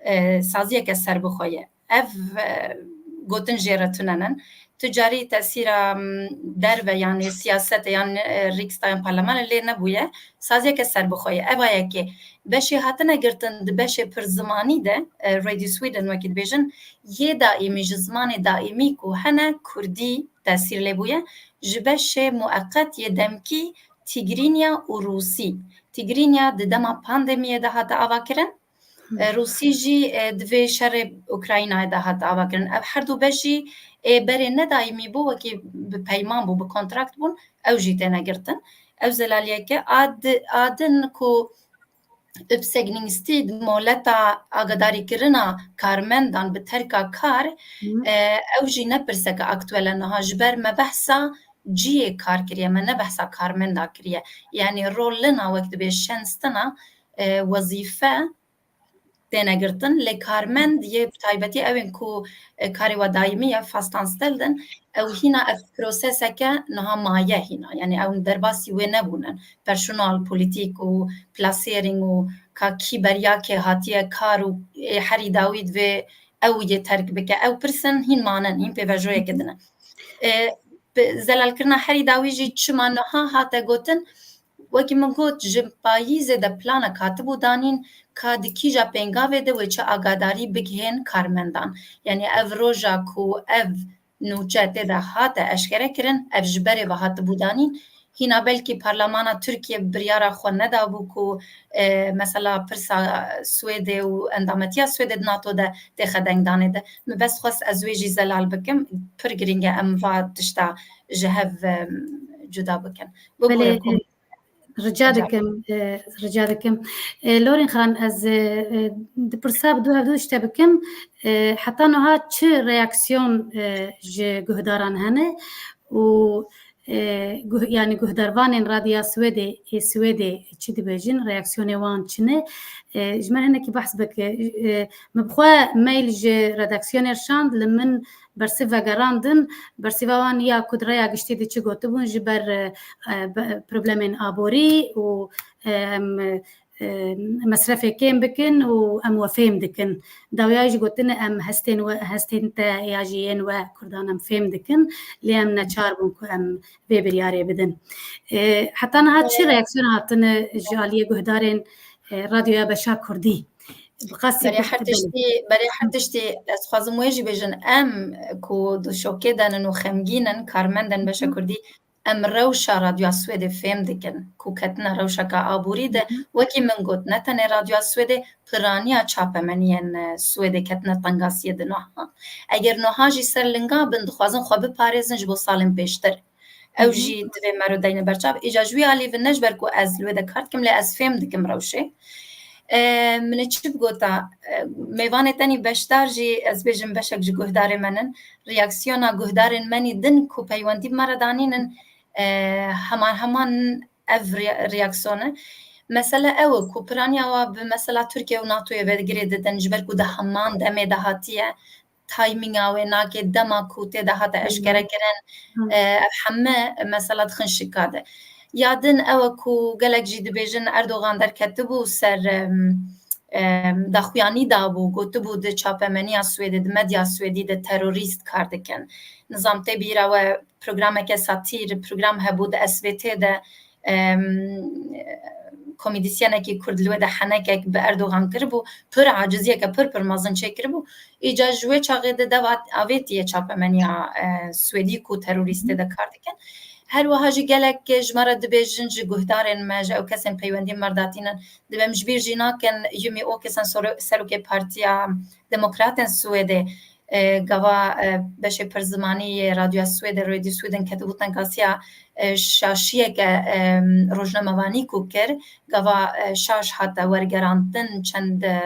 E, saziyeke serbixwe ye. Ev, e, gotin jê re tune nin. Tu carî tesîra, m, derve, yanî siyasetê, yan, e, Riksdag, yan parlemanê lê nebûye. Saziyeke serbixwe ye. Eva yekê. Beşê hatine girtin di beşê pir zimanî de, e, Radio Sweden wekî dibêjin, yê daîmî ji zimanê daîmî ku hene kurdî tesîr lê bûye, ji beşê mueqet yê demkî Tigrînya û Rûsî. Tigrînya di dema pandemiyê de hate avakirin, E, Rûsî jî, e, di vê şerê Ukraynayê de hat avakirin. Ev her du beş jî, e, berê ne daîmî bû, wekî bi peyman bû, bi kontrakt bûn, ew jî têne girtin. Ew zelaliyeke a di-, a din ku uppsägningstid, moleta agadarîkirina karmendan bi terka kar, e, ew jî ne pirseke aktuel e niha, ji ber me behsa cihê kar kiriye, me ne behsa karmenda kiriye. Yanî rol lina wek dibê şenstina, e, wezîfe, têne girtin, lê karmend yê bi taybetî ew ên ku, e, karê we daîmî ye, fastanstellen, ew hîna ev proseseke niha maye hîna. Yanî ew derbasî wê nebûnin. Personal, polîtîk û plasering û ka kî beriya kê hatiye kar û, e, herî dawî divê ew yê terk bike. Ew pirsin hîn manin, hîn pêvajoyeke din e. E, bi zelalkirina herî dawî jî çima niha hate gotin, Wekî min got, ji payîzê de planek hatibû danîn ka di kîja pêngavê de wê çi agadarî bigihên karmendan. Yanî ev roja ku ev nûçe tê de hate eşkere kirin, ev ji berê ve hatibû danîn. Hîna belkî Parlemana Tirkiye biryara xwe nedabû ku, e, mesela pirsa Swêdê û endametiya Swêdê di NATO de têxe dengdanê de. Min bes xwest ez wê jî zelal bikim. Pir girîng e em va tişta ji hev, e, cuda bikin. Bibûre Belê, ku e, Rica dikim, e, rica dikim. E, Lorîn Xan, ez, e, e, di pirsa bi du hevdu ji te bikim. E, heta niha çi reaksiyon, e, ji guhdaran hene û, e, guh-, yanî guhdarvanên Radyoya Swêdê, ê Swêdê çi dibêjin, reaksiyonê wan çi ne? E, ji me hinekî behs bike. E, min bi xwe mail ji redaksiyonê şand, li min bersiv vegerandin. Bersîva wan ya ku di rêya giştî de çi gotibûn ji ber, e, e, be-, problemên aborî û, e, em, e, mesrefê kêm bikin û em we fêm dikin. Dawiya jî gotine em hestên we, hestên te ya jî yên we Kurdan em fêm dikin, lê em neçar bûn ku em vê biryarê bidin. E, heta niha çi reaksiyon hatine ji aliyê guhdarên, e, Radyoya Beşa Kurdî? Bi qasî Berê her tiştî, berê her tiştî ez xwazim wê jî bêjin, em ku di şokê de nin û xemgîn in, karmendên Beşa Kurdî, em rewşa Radyoya Swêdê fêm dikin ku ketine rewşeke aborî de. Wekî min got, ne tenê Radyoya Swêdê, piraniya çapemeniyên, e, Swêdê ketine tengasiyê di niha. Eger niha jî ser linga bin, dixwazin xwe biparêzin ji bo salên pêştir. Ew jî divê mero deyne berçav. Îca ji wî alî vin ne ji ber ku ez li wê de kar dikim, lê ez fêm dikim rewşê. E, min ê çi bigota? E, mêvanê tenî beşdar jî, ez bêjim beşek ji guhdarê me nin. Reaksiyona guhdarên me nî din ku peywendî bi me re danînin, e, heman heman ev re-, reaksiyon e. Mesele ew e ku piraniya wa bi mesela Tirkiye û NATOyê ve girê didin, ji ber ku di heman demê de hatiye. Timînga wê nake, dema ku tê de hate eşkere kirin, e, ev heme mesela dixin şika de. Ya din ew e ku gelek jî dibêjin Erdogan derketibû ser, em, em, daxuyanî dabû, gotibû di çapemeniya Swêdê, di medya Swêdî de terorîst kar dikin. Nizam tê bîra we programeke satîr, program hebû di S V T de, em, komedîsyenekî Kurd li wê de henekek bi Erdogan kiribû, pir aciziyeke pir pir mezin çêkiribû. Îca ji wê çaxê de deva avêtiye çapemeniya, e, Swêdî ku terorîstê de kar dikin. Her wiha jî gelek ji me re dibêjin, ji guhdarên me, ji ew kesên peywendiyên me re datînin, dibêm ji bîr jî nakin, Yumi Okesen soro-, serokê Partiya Demokratên Swêdê, E, gava, e, beşê pirzimanî yê Radyoya Swêdê, Radio Sweden, ketibû tenkasiya, e, şaşiyeke, e, rojnamevanî ku kir, gava, e, şaş hate wergerandin, çend, e,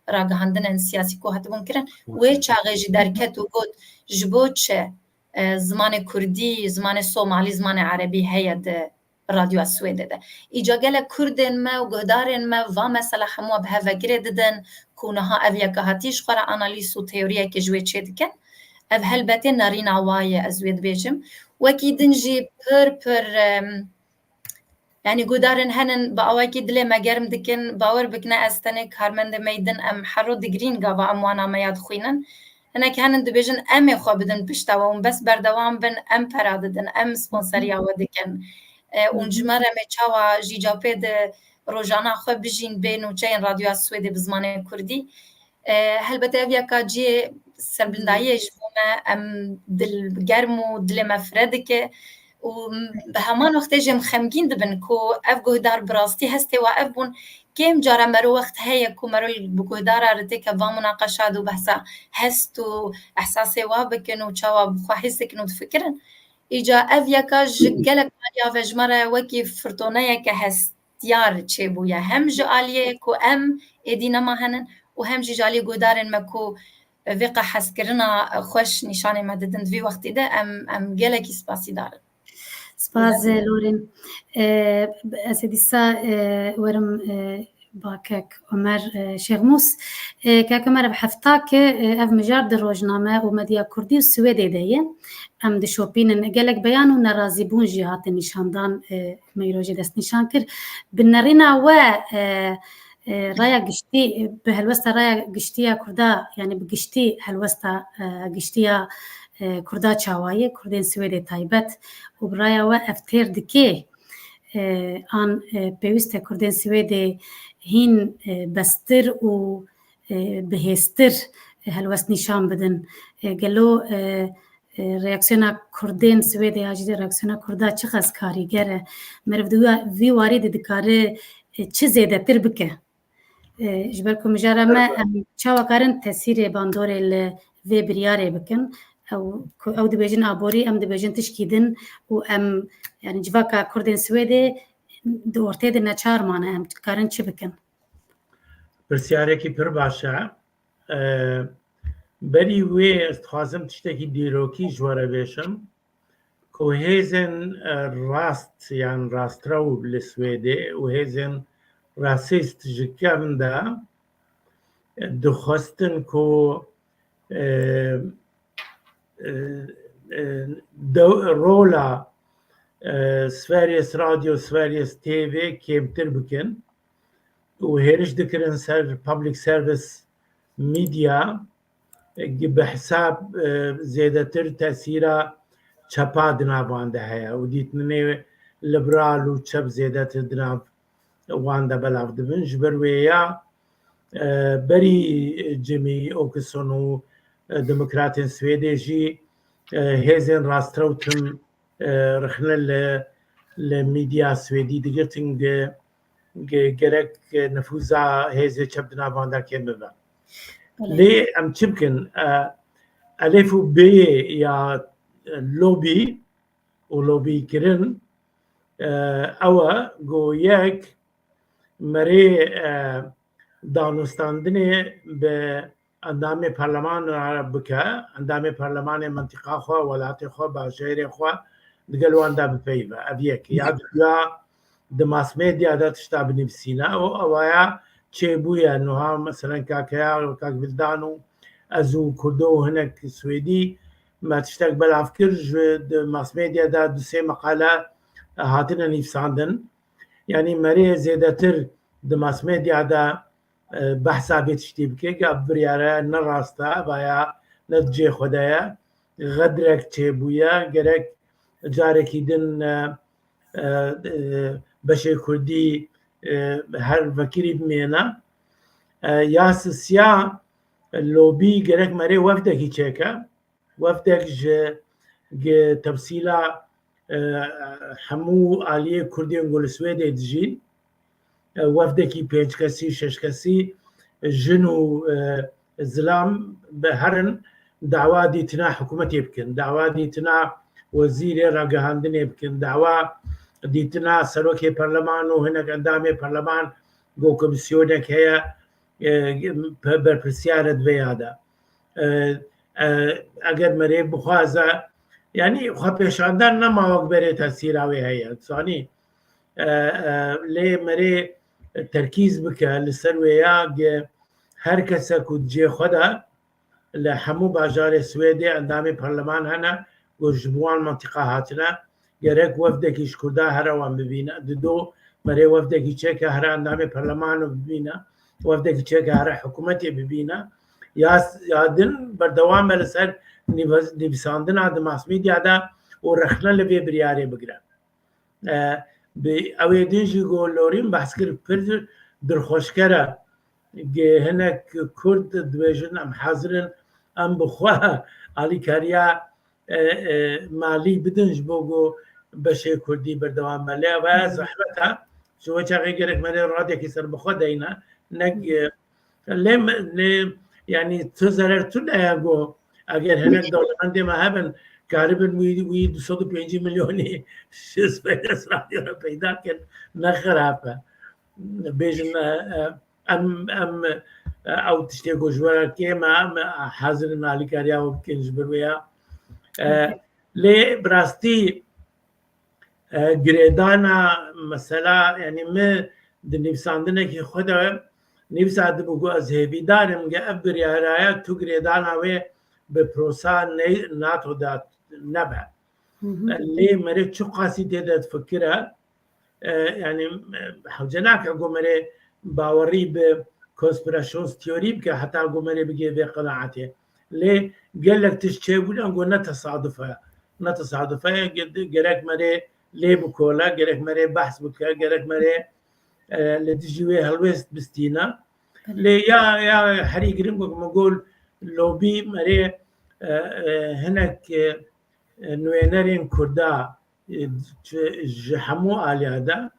ragihandinên siyasî ku hatibûn kirin, wê çaxê jî derket û got, ji bo çi, e, zimanê kurdî, zimanê somalî, zimanê erebî heye di Radyoya Swêdê de. Îca gelek kurdên me û guhdarên me va mesela hemû bi hev ve girê didin ku niha ev yeka hatî ji xwe re analîz û teoriyekê ji wê çêdikin. Ev helbetê nerîna wa ye, ez wê dibêjim. Wekî din jî pir pir, em, yanî guhdarên henin bi awayekî dilê me germ dikin. Bawer bikine ez tenê karmendê me yî din em hero digirîn gava em wana me ya dixwînin. Hinek henin dibêjin em ê xwe bidin pişta we, hûn bes berdewam bin, em pera didin, em sponseriya we dikin. E, hûn ji me re mê çawa jî capê di rojana xwe bijîn bê nûçeyên Radyoya Swêdê bi zimanê kurdî. E, helbete ev yeka cihê serbilindayiyê ji bo me, em dil germ û dilê me fire dike û bi heman wextê jî em xemgîn dibin ku ev guhdar bi rastî hestê wa ev bûn. Kêm cara mero wext heye ku mero bi guhdara re têke va munaqeşa de û behsa hest û ehsasê wa bikin û çawa bi xwe hîs dikin û difikirin. Îca ev yeka ji gelek aliya ve ji me re wekî firtoneyeke hestiyar çêbûye. Hem ji aliyê ku em êdî nema henin û hem jî ji aliyê guhdarên me ku vê qe hezkirina xweş nîşanê me didin di vî wextî de em, em gelekî spasîdar in. Spas, e, Lorin. E, ez ê dîsa, e, werim, e, ba kek Omer, e, Şêxmûs. E, kek Omer, ev hefta ke, e, ev mijar di rojname û medya kurdî û Swêdê de ye. Em dişopînin. Gelek beyan û nerazîbûn jî hatin nîşandan, e, me îro jî destnîşan kir. Bi nerîna we, e, e, raya giştî, bi helwesta raya giştî ya Kurda, yanî bi giştî helwesta, e, giştî ya, e, Kurda çawa ye, Kurdên Swêdê taybet û bi raya we ev têr dike, e, an, e, pêwîst e Kurdên Swêdê hîn, e, bestir û, e, bihêztir, e, helwest nîşan bidin. E, gelo, e, e, reaksiyona Kurdên Swêdê ya jî reaksiyona Kurda çiqas karîger e? Meriv di wî, vî warî de dikare, e, çi zêdetir bike? E, ji ber ku mijara me, em çawa karin tesîrê bandorê li vê biryarê bikin? Ew, ku ew dibêjin aborî, em dibêjin tişkî din û em, yanî civaka Kurdên Swêdê di ortê de neçar mane, em karin çi bikin? Pirsiyarekî pir baş e. E, berî wê ez dixwazim tiştekî dîrokî ji we re bêjim ku hêzên, e, rast yan rastrew li Swêdê û hêzên rasîst ji kevn de, e, dixwestin ku, e, e, e, dew-, rola, e, Sveriges Radio, Sveriges T V kêmtir bikin û hêriş dikirin ser public service media, e, bi hesab, e, zêdetir tesîra çepa di nav wan de heye û dîtinê liberal û çep zêdetir di nav wan de belav dibin. Ji ber wê ya, e, berî Jimmy Åkesson û, e, demokratên Swêdê jî, e, hêzên rastrew tim, e, rexne li, li medya Swêdî digirtin ge-, ge-, gerek nifûza hêzê çep di nav wan de kêm bibe. Belê. Lê em çi bikin? E, elif û bêyê ya, e, lobî û lobîkirin, e, ew e ku yek merê, e, danûstandinê bi endamê parlemana re bike, endamê parlemanê mintîqa xwe, welatê xwe, bajêrê xwe digel wan de bipeyive. Ev yek. Ya duya di mass media de tişta binivîsîne û ewaya çêbûye. Nuha meselen kakeya, kak Vildan û ez û Kurdo û hinek Swêdî me tiştek belav kir, ji di mass media de du sê meqale hatine nivîsandin. Yanî merê zêdetir di mass media de, e, behsa vê tiştî bike, ke ev biryare ne rast e, vaya ne di cê xwe de ye. Xedrek çêbûye, gerek carekî din, e, e, e, beşê Kurdî, e, her vekirî bimêne. E, ya sisiya lobî gerek merê wefdekî çêke. Wefdek ji gi-, temsîla, e, hemû aliyê Kurdên ku li Swêdê dijîn, e, wefdekî pênc kesî, şeş kesî, jin û, e, zilam bi herin dawa dîtina hikûmetê bikin, dawa dîtina wezîrê ragihandinê bikin, dawa dîtina serokê perleman û hinek endamê perleman ku komisyonek heye, e, pe-, berpirsiyar e di vê ya de. E, e, eger merê bixwaze, yanî xwepêşandan nema wek berê tesîra wê heye. Zanî, e, e, lê merê terkîz bike li ser wê ya ge her kesek ku di cihê xwe de li hemû bajarê Swêdê endamê parleman hene ku ji bo wan mentiqa hatine, gerek wefdekî ji Kurda here wan bibîne. Dido merê wefdekî çêke here endamê parleman bibîne, wefdekî çêke here hikûmetê bibîne. Ya, ya din berdewam be li ser nîve-, nivîsandina di mass media de û rexne li vê biryarê bigire. E, bi, ew ê din jî ku Lorîn behs kir, pir dilxweşker e. Ge hinek Kurd dibêjin, em hazir in, em bi xwe alîkariya, e, e, malî bidin ji bo ku beşê Kurdî berdewam be. Lê ev e, zehmet e. Ji wê çaxê gerek me lê radekî serbixwe deyne. Nek, e, Lê me, lê, yanî tu zerer tu ne ya go. Eger hinek dewlemendê me hebin, karibin wî, wî du sed û pêncî milyonî ji Swêdes Radyo re peyda kin, ne xirab e. Bêjin, e, e, em, em, e, ew tiştê ku ji we re kêm e, em, e, hazir in alîkariya we bikin ji ber wê ya. E, lê bi rastî, e, girêdana mesela, yanî min di nivîsandinekî xwe de nivîsa dibû ku ez hêvîdar im ge ev biryaraya tu girêdana wê bi prosa ne-, NATO de nebe. Hı hı. E, lê merê çiqasî tê de difikire, e, yanî, e, hewce nake ku merê bawerî bi konspirasyons teorî bike heta ku merê bigê vê qenaetê. Lê gelek tişt çêbûne ku ne tesaduf e. Ne tesaduf e, ge-, gerek merê lê bikole, gerek merê behs bike, gerek merê, e, li dijî wê helwêst bistîne. Belê. Lê ya, ya herî giring ku min got lobî merê, e, e, hinek, e, e, nûnerên Kurda, e, çi ji hemû aliya de,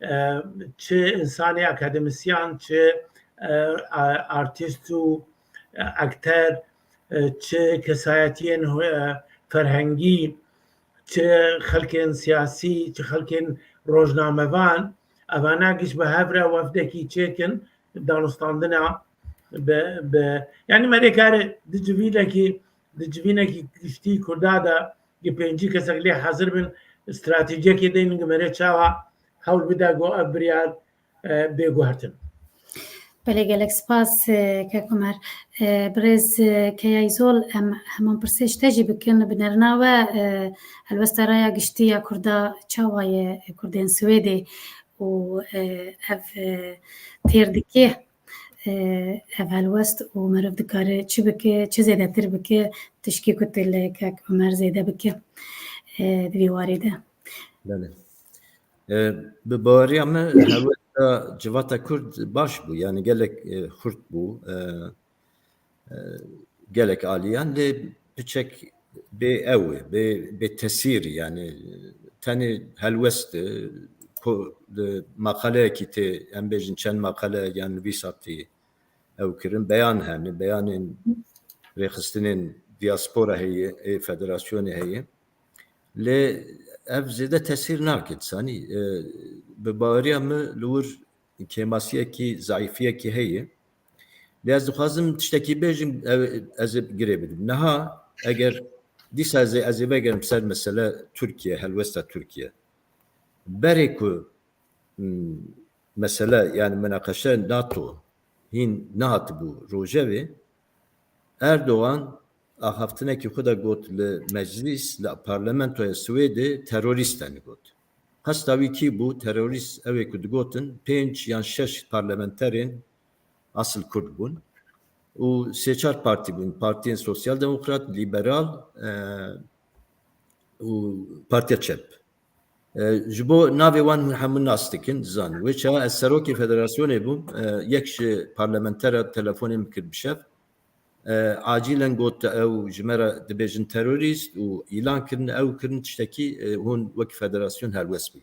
e, çi insanê akademisyan, çi, e, a-, artîst û, e, akter, e, çi kesayetiyên, e, ferhengî, çi xelkên siyasî, çi xelkên rojnamevan, evana giş bi hev re wefdekî çêkin, danûstandina bi, bi, yanî merê kare di civînekî, di civînekî giştî Kurda de gi pêncî kesek lê hazir bin, stratejiyekê deynin gi merê çawa hewl bide ku ev biryar, e, bê guhertin. Belê, gelek spas, e, kek Omer. E, birêz, e, Keya Îzol, em heman pirsê ji te jî bikin. Bi nerina we, e, helwesta raya giştî ya Kurda çawa ye, Kurdên Swêdê û, e, ev, e, têr dike, e, ev helwest û meriv dikare çi bike, çi zêdetir bike, tişkî ku tu li kek Omer zêde bike, e, di vî warî de. Belê. E, bi baweriya min helwesta civata Kurd baş bû, yanî gelek, e, xurt bû. E, e, gelek aliyan lê piçek bê ew e, bê, bê tesîr, yanî tenê helwest e, ko-, di maqaleyekî tê, em bêjin çend maqale yan nivîsa tê ew kirin, beyan hene, beyanên rêxistinên diaspora heye, ê federasyonê heye. Lê ev zêde tesîr nake, disanî. E, bi baweriya min li wir kêmasiyekî, zayîfiyekî heye. Lê ez dixwazim tiştekî bêjim, ew, ez ê girê bidim. Niha eger dîsa ez ê, ez ê vegerim ser mesele Tirkiye, helwesta Tirkiye. Berê ku, hmm, mesele, yani münakaşe NATO hîn nehatibû rojevê, Erdogan axaftinekî xwe de got li meclîs, li parlamentoya Swêdê terorîst, yani got. Qesta wî kî bû? Terorîst ew ê ku digotin pênc yan şeş parlamenterên asil Kurd bûn û sê çar partî bûn, Partiyên Sosyal Demokrat, Liberal, e, û Partiya Çep. E, ji bo navê wan hûn hemû nas dikin, dizanin. Wê çawa ez serokê federasyonê bûm, e, yek ji parlamentera telefonê min kir bi şev. E, acîlen got, ew ji me re dibêjin terorîst û îlan kirin, ew kirin tiştekî, e, hûn wek federasyon helwest bûn.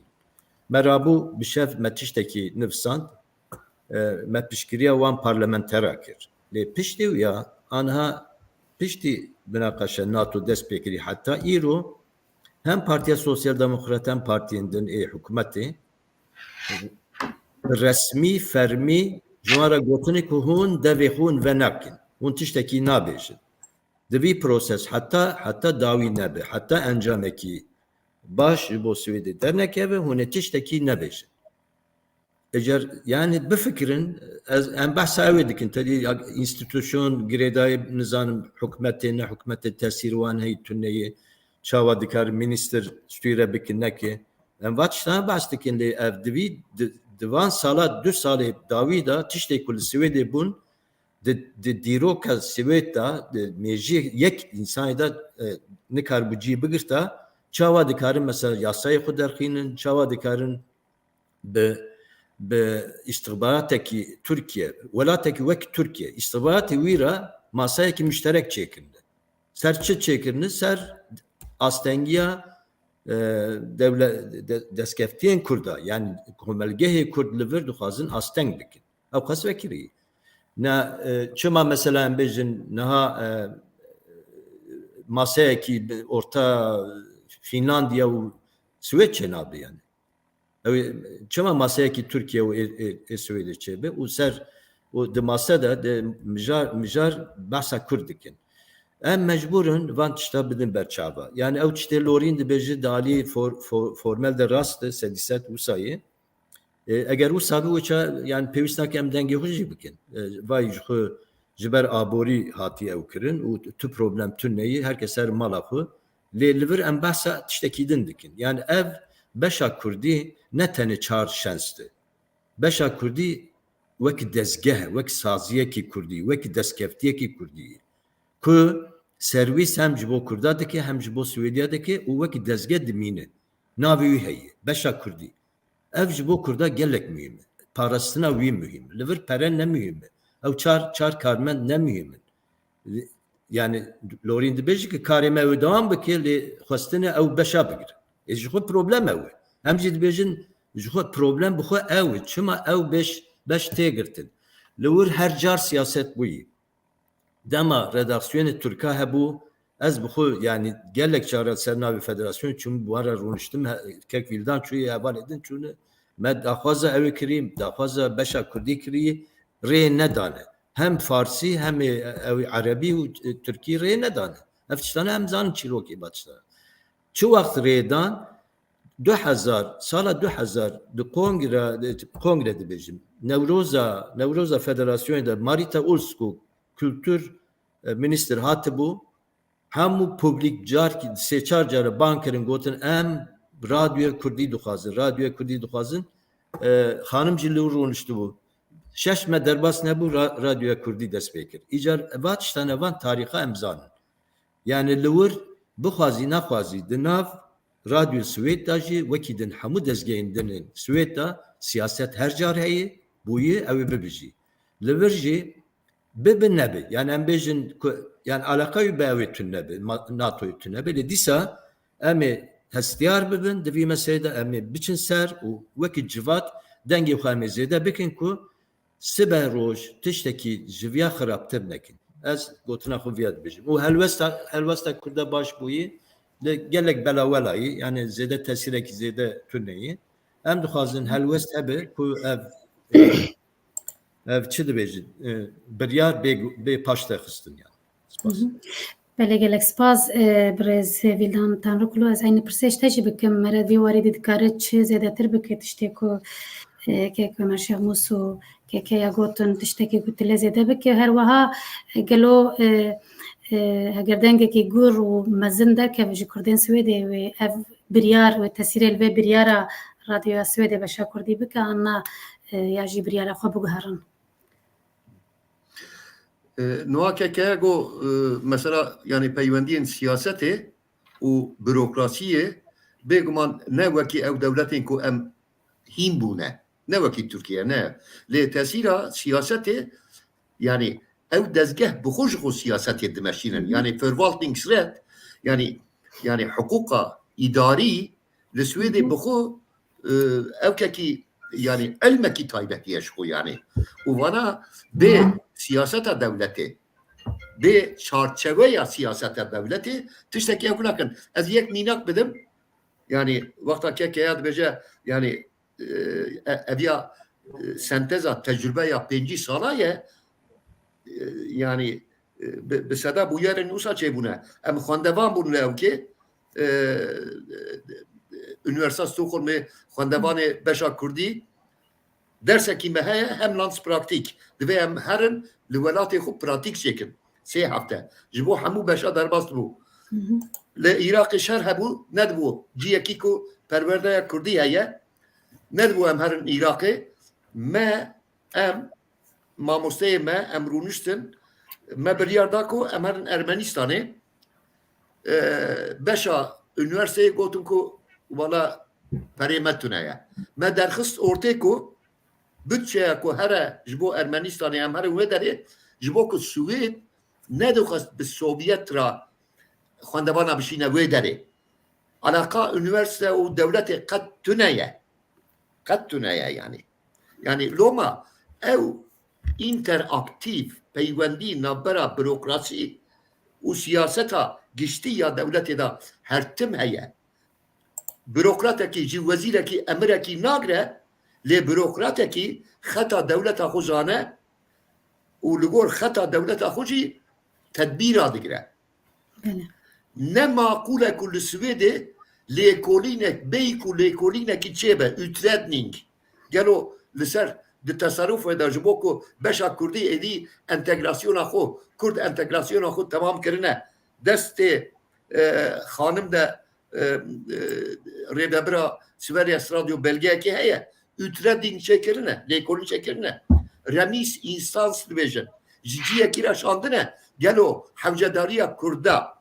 Me rabû bi şev me tiştekî nivîsand, e, me piştgiriya wan parlamentera kir. Lê piştî wî ya, aniha Piştî binaqeşe NATO dest pê kirî heta îro hem Partiya Sosyal Demokrat hem partiyên din ê hikûmetê resmî, fermî ji wan re gotinê ku hûn devê xwe hûn venakin, hûn tiştekî nabêjin. Di vî proses heta, heta dawî nebe, heta encamekî baş ji bo Swêdê dernekeve, hûn ê tiştekî nebêjin. Eger, yani bifikirin, ez, em behsa ew ê dikin, tedî ya, înstîtusyon, girêdayî, nizanim, hikûmetê, ne hikûmetê, tesîr wan heyî tune ye, çawa dikar minister stûyre bikin, neke. Em va tiştan behs dikin, lê ev divî di, di van sala, du salê dawî de tiştê ku li Swêdê bûn, di, di dîroka Swêd de, di mêjiyê yek însanê de, e, nikar bi cî bigirta, çawa dikarin mesela yasayê xwe derxînin, çawa dikarin bi, bi îstixbaratekî Tirkiye, welatekî wek Tirkiye, îstixbaratê wî re masayekî muşterek çêkirine. Ser çi çêkirine? Ser astengiya, e, dewle-, de-, destkeftiyên Kurda, yani komelgehê Kurd li vir dixwazin asteng bikin. Ew qas vekirî. Ne, e, çima mesela em bêjin niha, e, maseyekî bi orta Fînlandiya û Swêd çênabe yani? Ew ê, çima maseyekî Tirkiye û ê, ê, ê Swêdê çêbe û ser û di mase de, de mijar, mijar behsa Kurd dikin. Em mecbûr in van tişta bidin ber çava. Yani ew tiştê Lorîn dibêje di alî for-, for-, formel de rast e, sedî sed wisa ye. E, eger wisa bi wisa, yani pêwîst nake em dengê xwe jî bikin. E, vay ji xwe ji ber aborî hatiye ew kirin û tu problem tune ye, her kes ser mala xwe. Lê li vir em behsa tiştekî din dikin. Yani ev beşa Kurdî ne tenê çar şens e. Beşa Kurdî wek dezgeh, wek saziyekî Kurdî, wek destkeftiyekî Kurdî ye. Ku serwîs hem ji bo Kurda dike, hem ji bo Swêdiya dike û wek dezgeh dimîne. Navê wî heye, beşa Kurdî. Ev ji bo Kurda gelek muhîm e. Parastina wî muhîm e. Li vir pere ne muhîm e. Ew çar, çar karmend ne muhîm in. Yani Lorîn dibêje ki karê me ew dewam bike, lê xwestine ew beşa bigire. Ê ji xwe problem ew e. Em jî dibêjin ji xwe problem bi xwe ew e. Çima ew beş, beş tê girtin? Li wir her car siyaset bûyî. Dema redaksiyonê Tirka hebû, ez bi xwe, yani gelek cara ser navê federasyonê çûm, bi wan re rûniştim, he-, kek Vîldan çûye, hevalê din çûne. Me daxwaza ew ê kirî, daxwaza beşa Kurdî kirî, rê nedane. Hem Farsî, hem ê, ew ê Erebî û, e, Tirkî rê nedane. Ev tiştane em zanin çîrokê ba tiştane. Çi wext rê dan? Du hezar, sala du hezar di kongre, di kongre dibêjim. Newroza, Newroza Federasyonê de Marita Ulvskog, kultur, e, minister hatibû. Hemû publik carkî, sê çar care bang kirin, gotin, "Em radyoya Kurdî dixwazin, radyoya Kurdî dixwazin." E, xanim jî li wir rûniştibû. Şeş me derbas nebû, ra-, radyoya Kurdî dest pê kir. Îcar va tiştane van tarîxa em zanin. Yani li wir bixwazî nexwazî di nav Radyo Swêd de jî wekî din hemû dezgehên din ên Swêd de siyaset her car heye, bûye, ew ê bibijî. Li vir jî bibe nebe. Yani em bêjin ku, yani eleqa wî bi ew ê tune be, ma-, NATOyê tune be. Lê dîsa em ê hestiyar bibin, di vî meselê de em ê biçin ser û wekî civat dengê xwe em ê zêde bikin ku sibe roj tiştekî ji viya xirabtir nekin. Ez gotina xwe viya dibêjim. Û helwesta, helwesta Kurda baş bûyî, li gelek belawelayî, yani zêde tesîrekî zêde tuneyî. Em dixwazin helwest hebe ku ev, e, ev çi dibêjin, e, biryar bê, bê paş te xistin yani. Spas. Hı hı. Belê, gelek spas, e, birêz Vîldan Tanrikulu. Ez eynî pirsê ji te jî bikim. Mere vî warî dî dikare çi zêdetir bike tiştê ku, e, kek Ömer Şehmûs û kek ya gotin tiştekî ku tu lê zêde bike. Her wiha, e, gelo, e, e, heger dengekî gur û mezin derkeve ji Kurdên Swêdê wê ev biryar, wê tesîrê li vê biryara Radyoya Swêdê beşa Kurdî bike, an na, e, ya jî biryara xwe biguherin? E, niha keke go, e, mesela, yani peywendiyên siyasetê û bürokrasiyê bêguman ne wekî ew dewletên ku em hîn bûne, ne wekî Tirkiye, ne. Lê tesîra siyasetê, yani ew dezgeh bi xwe ji xwe siyasetê dimeşînin. Yani Verwaltungsrecht, yani, yani hiqûqa îdarî li Swêdê bi xwe, e, ew kekî, yani ilmekî taybetî ye ji xwe yani. Û vana bê siyaseta dewletê, bê çarçeweya siyaseta dewletê tiştekî ew nakin. Ez yek mînak bidim. Yani wexta K K ya dibêje, yani, e, e, ev ya, e, senteza tecrübeya pêncî sala ye. E, yani, e, bi, bi seda bûyerên wisa çêbûne. Em xwendevan bûn li ewkê. E, e, Üniversita Stockholmê xwendevanê beşa Kurdî. Dersekî me heye, hem Landspraktîk. Divê em herin li welatê xwe pratîk çêkin. Sê hefte. Ji bo hemû beşa derbas dibû. Li Iraqê şer hebû, nedibû. Ciyekî ku perwerdeya Kurdî heye, nedibû em herin Iraqê. Me, em, mamosteyê me, em rûniştin. Me biryar da ku em herin Ermenistanê. E, beşa üniversiteyê gotin ku wala perê me tune ye. Me derxist ortê ku budçeya ku here ji bo Ermenistanê em herin wê derê, ji bo ku Swêd nedixwest bi Sovyet re xwendevana bişîne wê derê. Alaqa üniversite û dewletê qet tune ye. Qet tune ye yani. Yani loma ew interaktif peywendî navbera bürokrasî û siyaseta giştî ya dewletê de her tim heye. Bürokratekî ji wezîrekî emirekî nagre, lê bürokratekî xeta dewleta xwe zane û li gor xeta dewleta xwe jî tedbîra digire. Belê. Ne maqûl e ku li Swêdê lêkolînek bêyî ku lêkolînekî çêbe, utredning. Gelo li ser di teserrufê de ji bo ku beşa Kurdî êdî entegrasyona xwe, Kurd entegrasyona xwe temam kirine, destê, e, xanim de, e, e, rêvebira Sveriges Radio belgeyekê heye. Utredning çêkirine, lêkolîn çêkirine. Remis instans dibêjin. Ji ciyekî re şandine. Gelo hewcedariya Kurda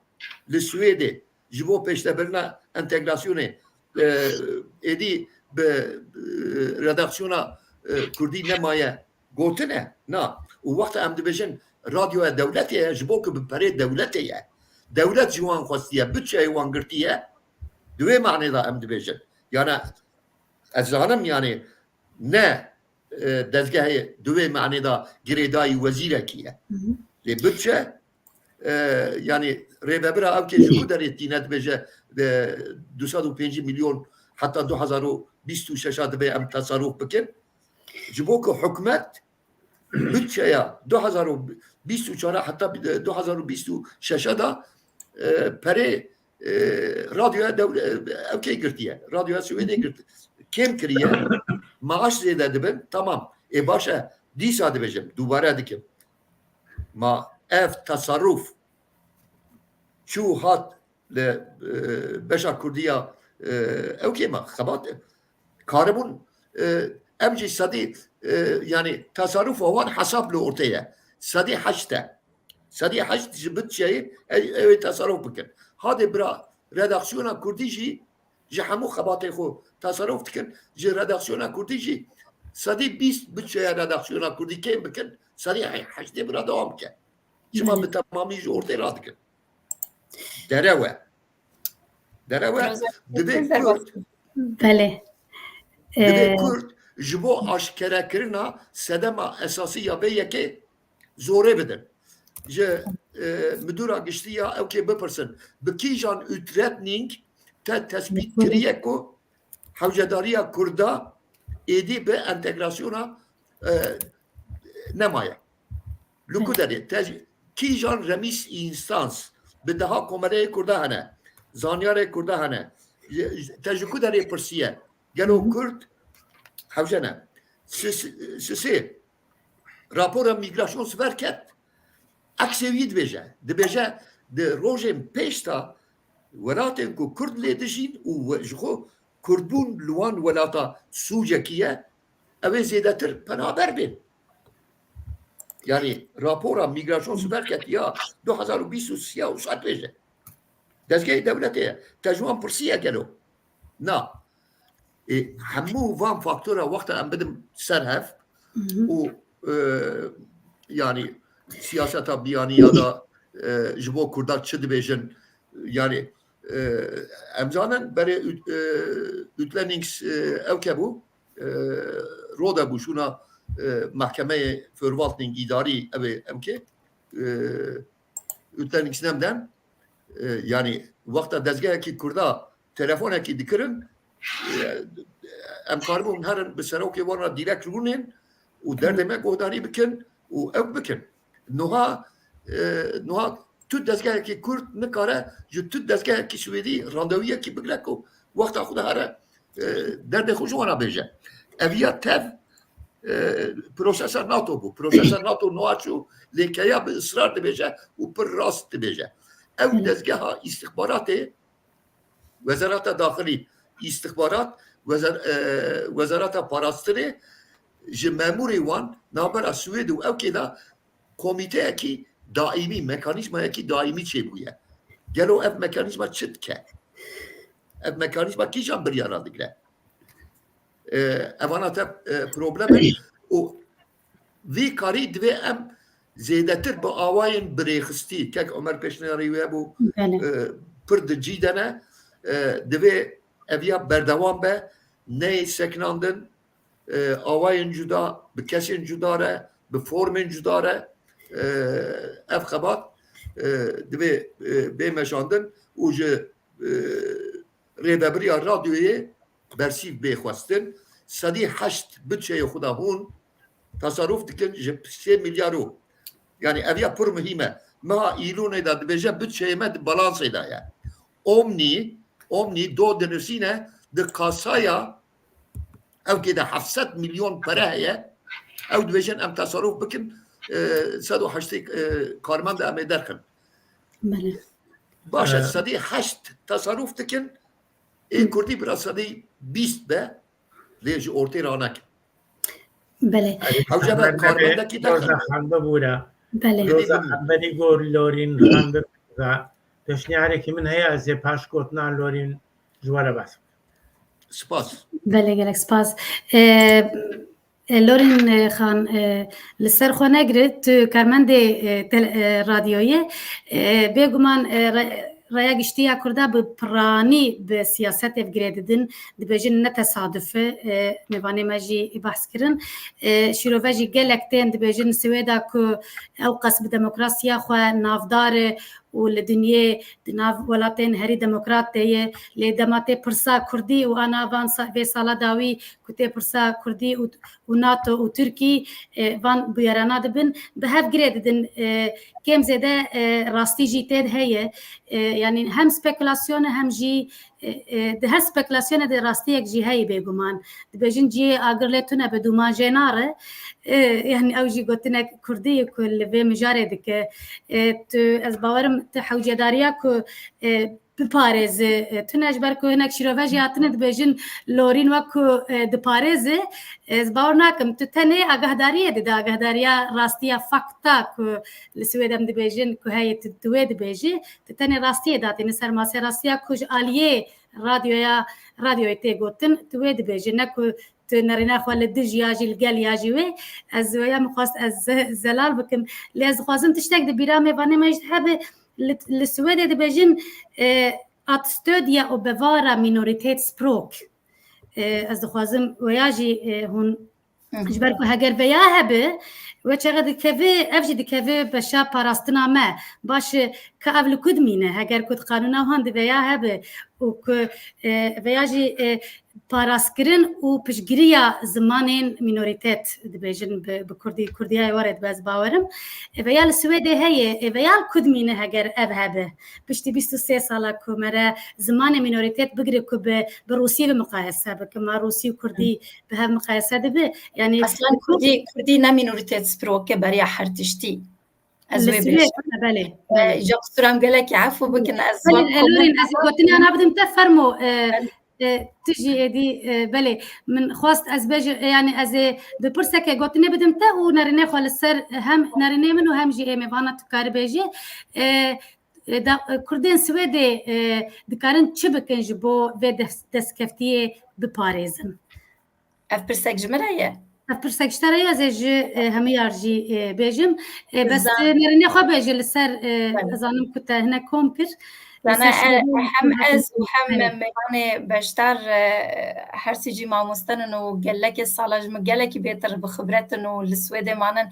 li Swêdê ji bo pêşdebirina entegrasyonê, e, êdî bi, e, redaksiyona, e, Kurdî nemaye gotine? Na. Û wexta em dibêjin radyoya dewletê ye, ji bo ku bi perê dewletê ye. Dewlet ji wan xwestiye, budçeyê wan girtiye. Di wê manê de em dibêjin. Yani ez zanim yani ne, e, dezgehê di wê manê de girêdayî wezîrekî ye. Hı hı. Lê budçe, e, yani rêvebira ew kê ji ku derê tîne dibêje, e, du sed û pêncî milyon heta du hazar û bîst û şeş a divê em teserruf bikin. Ji bo ku hikûmet budçeya du hazar û bîst û çar heta du hazar û bîst û şeş de, e, perê, e, radyoya dewle-, ew kê girtiye. Radyoya Swêdê girt-, kêm kiriye. Maaş zêde dibin. Tamam. Ê baş e. Dîsa dibêjim. Dubare dikim. Ma ev teserruf çû hat li, e, beşa Kurdî ya, e, ew kê me xebat karibûn, e, em jî sedî, e, yani teserrufa wan hesab li ortê ye. Sedî heşt e. Sedî heşt ji budçeyê ew, ew ê teserruf bikin. Hadê bira redaksiyona Kurdî jî ji hemû xebatê xwe teserruf dikin. Ji redaksiyona Kurdî jî sedî bîst budçeya redaksiyona Kurdî kêm bikin. Sedî heştê bira dewam bike. Çima Belê. bi temamî ji ortê radikin? Derew e. Derew e. Biraz Divê derbas Kurd, Belê. divê Ee, Kurd ji bo aşkerekirina sedema esasî ya vê yekê zorê bidin. Ji, e, midûra giştî ya ew kê bipirsin. Bi kîjan utredning te tespît kiriye ku hewcedariya Kurda êdî bi entegrasyona, e, nemaye? Li ku derê? Te, kîjan remis instans bi deha komeleyê Kurda hene? Zanyarê Kurda hene? Te ji ku derê pirsiye? Gelo Hı hı. Kurd hewce ne? Sisi, sisi, rapora Migrasyon Sverket, eksê wî dibêje. Dibêje, di rojên pêş de welatên ku Kurd lê dijîn û we-, ji xwe Kurdbûn li wan welata sûcekî ye, ew ê zêdetir penaber bên. Yani rapora Migrasyon Sverket ya du hazar û bîst û sê ya wisa dibêje. Dezgehê dewletê ye. Te ji wan pirsiye gelo? Na. E, hemû van faktora wexta em bidim ser hev Hı hı. û, e, yani siyaseta biyaniya da, e, ji bo Kurda çi dibêjin? Yani, e, em zanin berê Ut-, e, Utlenings, e, ew ke bû, e, rode bû şûna, e, mehkemeyê Verwaltning îdarî ew ê ew ke. e, Utlandingsnemnden, e, yani wexta dezgehekî Kurda telefonekî dikirin, e, em karibûn herin bi serokê wan re direkt rûnên û derdê me guhdarî bikin û ew bikin. Niha, e, niha tu dezgehekî Kurd nikare ji tu dezgehekî Swêdî randewiyekî bigire ku wexta xwe de here, e, derdê xwe ji wan re bêje. Ev ya tev, e, prosesa NATO bû. Prosesa NATO niha çû lêkeya bi israr dibêje û pir rast dibêje. Ew dezgeha îstixbaratê, Wezareta Daxilî, îstixbarat, wezer-, e, Wezareta Parastinê ji memûrê wan navbera Swêd û ewkê de komîteyekî daîmî, mekanîzmayekî daîmî çêbûye. Gelo ev mekanîzma çi dike? Ev mekanîzma kîjan biryara digre? E, evana te, e, problem in û vî karî divê em zêdetir bi awayên birêxistî, kek Omer Pêşniyarî wê bû, Belê. e, pir di cî de ne, e, divê ev ya berdewam be, neyê sekinandin, e, awayên cuda, bi kesên cuda re, bi formên cuda re, e, ev xebat, e, divê, e, bê meşandin û ji, e, rêvebiriya radyoyê bersîv bê xwestin. Sedî heşt budçeyê xwe de hûn tasarruf dikin ji sê milyar û, yani ev ya pir muhîm e. Meha Îlûnê de dibêje budçeyê me di balansê de ye. Omnî, Omnî do dinusîne di kasaya ewkê de heft sed milyon pere heye. Ew dibêjin em tasarruf bikin, e, sed û heştê, e, karmend em ê derxin. Belê. Baş e, E, sedî heşt tasarruf dikin, ê Hı. Kurdî bira sedî bîst be, lê ji ortê ranekin. Belê. Hewce be karmendekî derxin. Roza xanbe bûra. Belê. Roza xanberî gor lorîn xanbe bûra. Pêşniyarêkî min heye, ez ê paş gotina lorîn ji we re behs bikim. Spas. Belê, gelek spas. E, e, Lorîn, e, Xan, e, li ser xwe negire, tu karmendê, e, tel-, e, radyoyê, e, bêguman, e, re-, raya giştî ya Kurda bi piranî bi siyasetê ve girê didin, dibêjin ne tesaduf e, e, mêvanê me jî behs kirin. E, şîrove jî gelek tên dibêjin Swêda ku ew qas bi demokrasiya xwe navdar e û li dinyê di nav welatên herî demokrat de ye, lê dema tê pirsa Kurdî û ana van sa-, vê sala dawî ku tê pirsa Kurdî û, û NATO û Tirkî, e, van bûyerana dibin, bi hev girê didin, e, kêm zêde, e, rastî jî tê de heye. E, yanî hem spekulasyon e hem jî, e, e, di her spekulasyonê de rastiyek jî heye bêguman. Dibêjin cihê agir lê tune be dûman jê nare. E, yanî ew jî gotinek Kurdî ye ku li vê mijarê dike. E, tu, ez bawerim tu hewcedariya ku, e, biparêze, e, tune ji ber ku hinek şîrove jî hatine dibêjin Lorîn wek ku, e, diparêze, e, ez bawer nakim. Tu tenê agahdariyê dide, agahdariya rastiya fakta ku li Swêd em dibêjin ku heye tu, tu wê dibêjî, tu tenê rastiyê datîne ser masê rastiya ku ji aliyê radyoya, radyoyê tê gotin, tu wê dibêjî, ne ku tu nerîna xwe li dij ya jî li gel ya jî wê. Ez wêya min xwest ez ze-, zelal bikim. Lê ez dixwazim tiştek di bîra mêvanê me jî hebe, li, li Swêdê dibêjin, e, at stödja och bevara minoritetsspråk. E, ez dixwazim wêya jî, e, hûn Hı. Ji ber ku heger vêya hebe, we çaxa dikeve, ev jî dikeve beşa parastina me. Baş e, ka ev li ku dimîne, heger ku di qanûna wan de vêya hebe û ku, e, vêya jî, e, paraskirin û piştgiriya zimanên mînorîtet dibêjin bi, bi kurdî, kurdiyayê were dibe ez bawerim. E, vêya li Swêdê heye, e, vêya li ku dimîne heger ev hebe. Piştî bîst û sê sala ku me re zimanê mînorîtet bigire ku bi, bi rûsî ve miqayese bikim, ma rûsî û kurdî bi hev miqayese dibe. Yanî Aslan kurdî, kurdî ne mînorîtet spirok e beriya her tiştî. Ez Li wê Swêd, bêjim. Belê, E, belê. Ji qusûra min gelekî efû bikin, ez Belê, wek Elorîn, ez gotina nabidim te, fermo, e, Belê. e, tu jî êdî, e, belê, min xwest ez bêjim, e, yanî ez ê bi pirseke gotinê bidim te û nerînê xwe li ser hem nerînê min û hem jî ê mêvana tu karî bêjî. E, e, da, e, Kurdên Swêdê, e, dikarin çi bikin ji bo vê des-, destkeftiyê biparêzin? Ev pirsek ji min re ye? Ev pirsek ji te re ye, ez ê ji, e, hemiyar jî, e, bêjim. E, bes, Zan- e, nerînê xwe bêje li ser, e, Belê. Ez zanim ku te hinek kom kir. Zana, e, hem ez û hem mêvanê beşdar, e, her sê jî mamosten in û gelekê sala ji min gelekî bêtir bi xibret in û li Swêdê manin.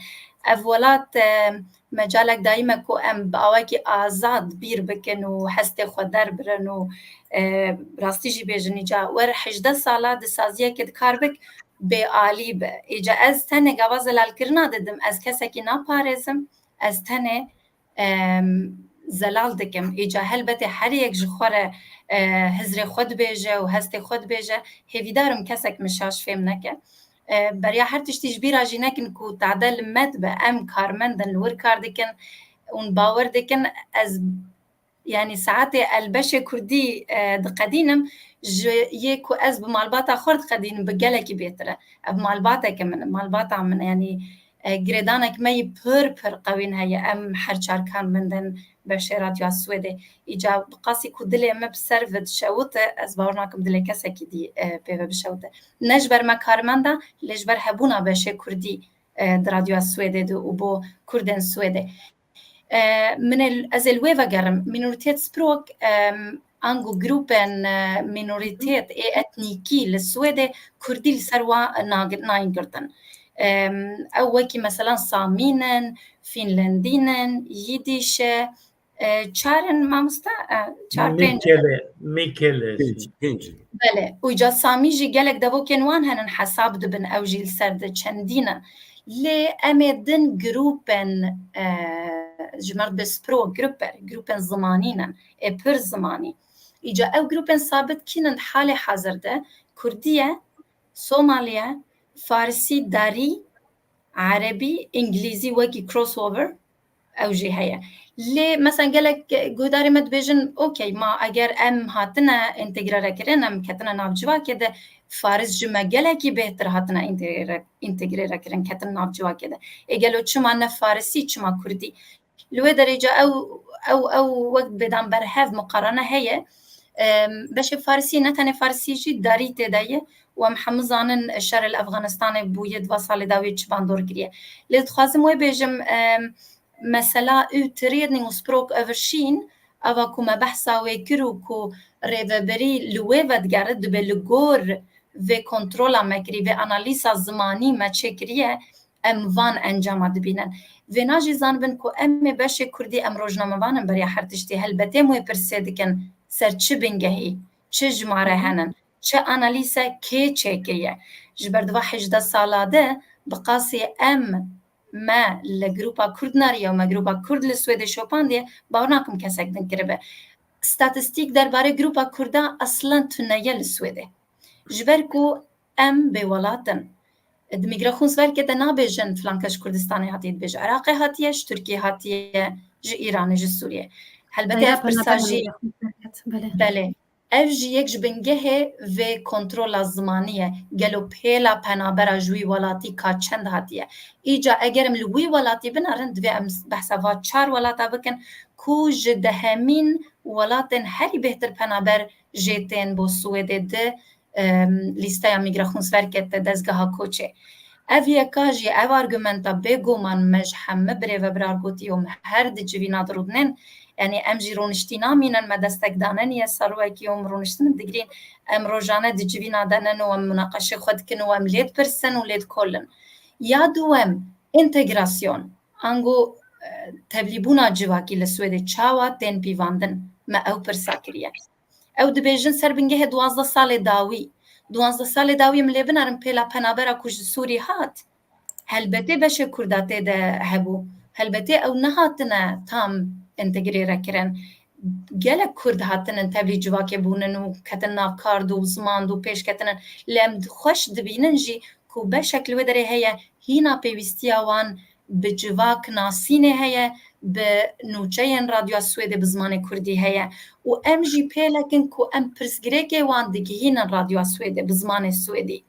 Ev welat, e, mecalek dayî me ku em bi awekî azad bîr bikin û hestê xwe derbirin û, e, rastî jî bêjin, îca wer hejdeh sala di saziyekê di kar bik bêalî be. Îca ez tenê gava zelalkirina didim, ez kesekî naparêzim, ez tenê em, zelal dikim. Îca helbetê her yek ji xwe re, e, hizrê xwe dibêje û hestê xwe dibêje. Hêvîdar im kesek min şaş fêm neke. E, beriya her tiştî ji bîra jî nekin ku tade li me dibe. Em karmend in, li wir kar dikin û bawer dikin ez, yanî saetê el beşê kurdî, e, diqedînim, ji yê ku ez bi malbata xwe diqedînim bi gelekî bêtir e. Ev malbateke min e, malbata min e, yanî e, girêdanek me yî pir, pir qewîn heye. Em her çar karmendên beşê Radyoya Swêdê. Îca bi qasî ku dilê me bi ser ve dişewite, ez bawer nakim dilê kesekî dî, e, pê ve bişewite. Ne ji ber me karmend e, lê ji ber hebûna beşê kurdî, e, di Radyoya Swêdê de û bo kurdên Swêdê. E, min ê, ez ê li wê vegerim. Mînorîtêt spirok, em, ango grûpên, e, mînorîtêt ê etnîkî li Swêdê kurdî li ser wa nagir-, nayên girtin. Em, ew wekî mesela Samî nin, Fînlendî nin, Yîdîş e, e, çar in mamoste, e, çar pênc in. Mîkele, Mîkele. Pênc, pênc in. Belê, û îca Samî jî gelek devokên wan henin hesab dibin, ew jî li ser di çendî ne. Lê em ê din grûpên, e, ji mer bi spro, grupper, grûpên zimanî ne, ê pir zimanî. Îca ew grûpên sabit kî ne di halê hazir de? Kurdî ye, Somalî ye, Farisî, Darî, Erebî, Îngilîzî wekî crossover, ew jî heye. Lê, mesela, gelek guhdarê me dibêjin, okey, ma eger em hatine întegrerekirin, em ketine nav civakê de, Faris ji me gelekî bêhtir hatine întegre-, întegrerekirin, ketin nav civakê de. Ê, gelo çima ne Farisî, çima Kurdî? Li wê derê ca ew, ew, ew wek bêdan berhev muqarene heye. Em, beşê Farisî, ne tenê Farisî jî, Darî tê de ye û em hemû zanin şerê li Efxanistanê bûye, di va salê dawî çi bandor kiriye. Lê dixwazim wê bêjim, em, mesela Utredning og språköversyn, ava ku me behsa wê kir û ku rêveberî li wê vedigere, dibe li gor vê kontrola me kirî, vê analîza zimanî me çêkiriye, em van encama dibînin. Vêna jî zanibin ku em ê beşê kurdî, em rojnamevan in beriya her tiştî, helbetê em wê pirsê dikin, ser çi bingehî, çi jimare henin, çi analîze kê çêkiriye. Ji ber di va hejdeh sala de bi qasî em, me li grûpa kurd nariye û me grûpa kurd li Swêdê şopandiye, bawer nakim kesek din kiribe. Statistîk derbarê grûpa kurda eslen tune ye li Swêdê. Ji ber ku em bêwelat in. Di Migrationsverket de nabêjin filan kes ji Kurdistanê hatiye, dibêje Iraqê hatiye, ji Tirkiyê hatiye, ji Îranê, ji Sûriyê. Helbetê ev pirsa jî, belê. Ev jî yek ji bingehê vê kontrola zimanî ye. Gelo pêla penabera ji wî welatî ka çend hatiye? Îca eger em li wî welatî binerin, divê em behsa va çar welata bikin ku ji dehemîn welatên herî bêhtir penaber jê tên bo Swêdê di, em, lîsteya Migrationsverket de, dezgeha koçê. Ev yeka jî, ev argumenta bêguman me ji hemû birêvebirar gotiye û me her di civîna de rûdinên, yanî em jî rûniştî namînin, me destek dane niye, serwekî û em rûniştin digrîn, em rojane di civîna de nin û em munaqeşê xwe dikin û em lê dipirsin û lê dikolin. Ya duwem, întegrasyon, ango, e, tevlîbûna civakî li Swêdê çawa tên pîvandin, me ew pirsa kiriye. Ew dibêjin ser bingehê duwazdeh salê dawî. Duwazdeh salê dawî em lê binerin pêla penabera ku ji Sûrî hat. Helbetê beşê Kurda tê de hebû. Helbetê ew nehatine tam întegrêre kirin. Gelek Kurd hatinin tevlî civakê bûnin û ketin nav kar û ziman û pêş ketinin. Lê em xweş dibînin jî ku beşek li wê derê heye hîna pêwîstiya wan bi civak nasînê heye, bi nûçeyên Radyoya Swêdê bi zimanê kurdî heye û em jî pêlek in ku em pirsgirêkê wan digihînin Radyoya Swêdê bi zimanê swêdî.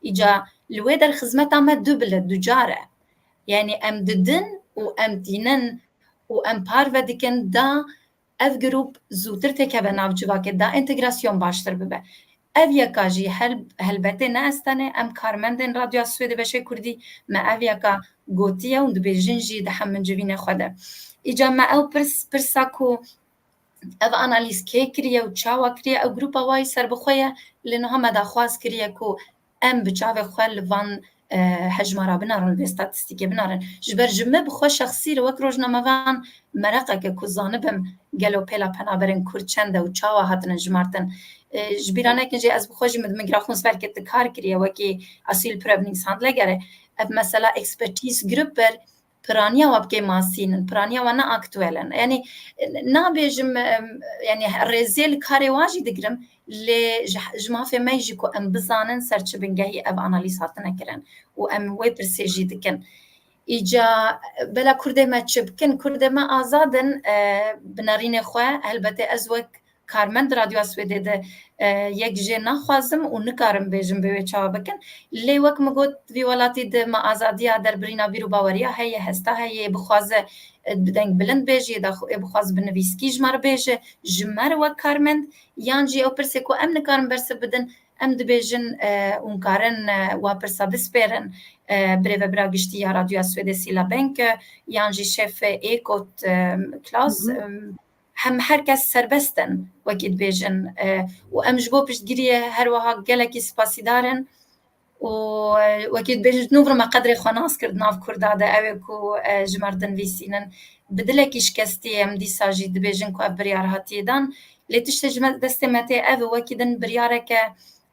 Îca li wê der xizmeta me du bil e, ducar e. Yanî em didin û em tînin û em parve dikin da ev grûp zûtir têkeve nav civakê, da entegrasyon baştir bibe. Ev yeka jî hel-, helbetê ne ez tenê, em karmendên Radyoya Swêdê beşê Kurdî, me ev yeka gotiye û dibêjin jî di hemû civînê xwe de. Îca me ew pirs, pirsa ku ev analîz kê kiriye û çawa kiriye, ew grupa wayî serbixwe ye, lê niha me daxwaz kiriye ku em bi çavê xwe li van, e, hejmara binarin, li vê statîstîkê binarin. Ji ber ji min bi xwe şexsî re wek rojnamevan mereqeke ku zanibim gelo pêla penaberên Kurd çend e û çawa hatine jimartin. E, ji bîra nekin jî ez bi xwe jî min Migrationsverket kar kiriye wekî Asylprüfungshandläggare. Ev mesela expertîz grup ber piraniya we bikê masînin, piraniya we ne aktuel in. Yanî, nabêjim, em, yanî, rêzê li karê wan jî digirim, lê ji, ji mafê me jî ku em bizanin ser çi bingehî ev analîz hatine kirin û em wê pirsê jî dikin. Îca, bela Kurdê me çi bikin? Kurdê me azad in, e, bi nerînê xwe, helbetê ez wek karmend Radyoya Swêdê de, e, yek jê naxwazim û nikarim bêjim bi wê çawa bikin. Lê wek min got, vî welatî de me azadiya derbirîna bîr û baweriya heye, hesta heye, yê bixwaze, e, bi deng bilind bêje, yê dax-, yê bixwaze bi nivîskî ji me re bêje, ji me re wek karmend, yan jî ew pirsê ku em nikarin bersiv bidin, em dibêjin, e, hûn karin, e, wa pirsa bispêrin, e, birêvebira giştî ya Radyoya Swêdê Sila Benke, yan jî şefê Ekot, e, Klaus, Hı hı. e, hem her kes serbest in, wekî dibêjin, e, û em ji bo piştgiriyê her wiha gelekî spasîdar in û, e, wekî dibêjin, nû vir me qedrê xwe nas kir di nav Kurda de, ew ê ku, e, ji me re dinivîsînin. Bi dilekî şikestî em dîsa jî dibêjin ku ev biryar hatiye dan. Lê tiştê ji me, destê me tê ev e, wekî din biryareke,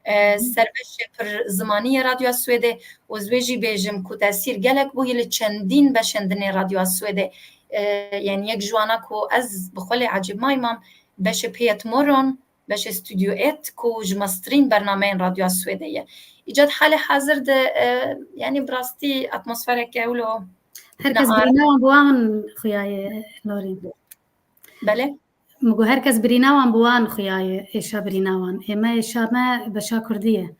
e, Hı hı. serbeşê pir zimanî yê Radyoya Swêdê û ez wê jî bêjim ku tesîr gelek bûye li çendîn beşên din ê Radyoya Swêdê. E, yanî yek ji wana ku ez bi xwe lê ecêb mayî mam, beşê P Ett Morgon, beşê Studio Ett ku ji mestirîn bernameyên Radyoya Swêdê ye. Îca di halê hazir de, e, yanî bi rastî atmosfereke wilo Her kes ne ar- birîna wan bi wan xuyaye, Lorîn. Belê. Min got her kes birîna wan bi wan xuyaye, êşa birîna wan. Ê me êşa me beşa Kurdî ye.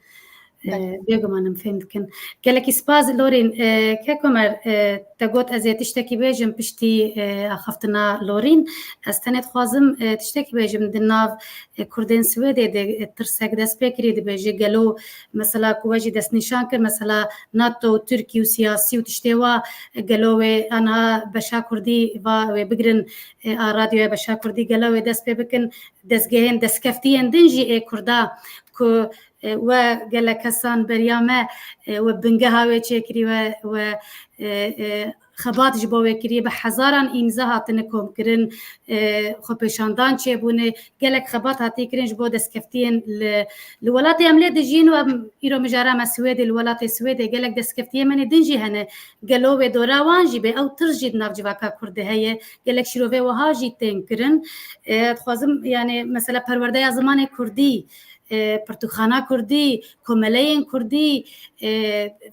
Belê. E, bêguman em fêm dikin. Gelekî spas Lorîn. E, kek Omer, e, te got ez ê tiştekî bêjim piştî, e, axaftina Lorîn. Ez tenê dixwazim, e, tiştekî bêjim di nav, e, Kurdên Swêdê de, e, tirsek dest pê kirî dibêje gelo mesela ku we jî destnîşan kir, mesela NATO û Tirkî û siyasî û tiştê wa, e, gelo wê aniha beşa Kurdî va wê bigirin, e, a radyoya beşa Kurdî gelo wê dest pê bikin, destgehên destkeftiyên din jî ê Kurda ku, e, we gelek kesan beriya me, e, we bingeha wê çêkirî, we, we, e, e, xebat ji bo wê kiriye, bi hezaran îmza hatine komkirin, e, xwepêşandan çêbûne, gelek xebat hatiye kirin ji bo destkeftiyên li, li welatê em lê dijîn û em îro mijara me Swêdê, li welatê Swêdê gelek destkeftiyê me nê din jî hene. Gelo wê dora wan jî bê, ew tirs jî di nav civaka Kurd de heye, gelek şîrovê wiha jî tên kirin. E, dixwazim, yani, mesela perwerdeya zimanê Kurdî, e, pirtûkxana Kurdî, komeleyên Kurdî, e,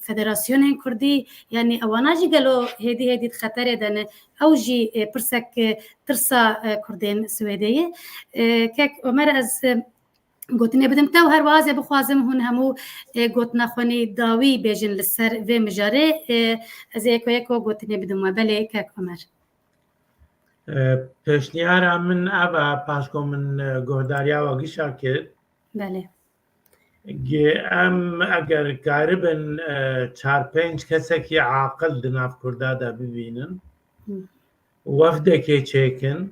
federasyonên Kurdî, yanî ewana jî gelo hêdî hêdî di xeterê de ne. Ew jî, e, pirsek, e, tirsa, e, Kurdên Swêdê ye. E, kek Omer, ez, e, gotinê bidim te û her wiha ez ê bixwazim hûn hemû, e, gotina xwe nî dawî bêjin li ser vê mijarê. E, ez ê yeko yeko gotinê bidim we. Belê, kek Omer. E, pêşniyara min ev e, paşko min, e, guhdariya we gişa kir. Belê. Gi em eger karibin, e, çar pênc kesekî aqil di nav Kurda de bibînin, Hı. wefdekê çêkin,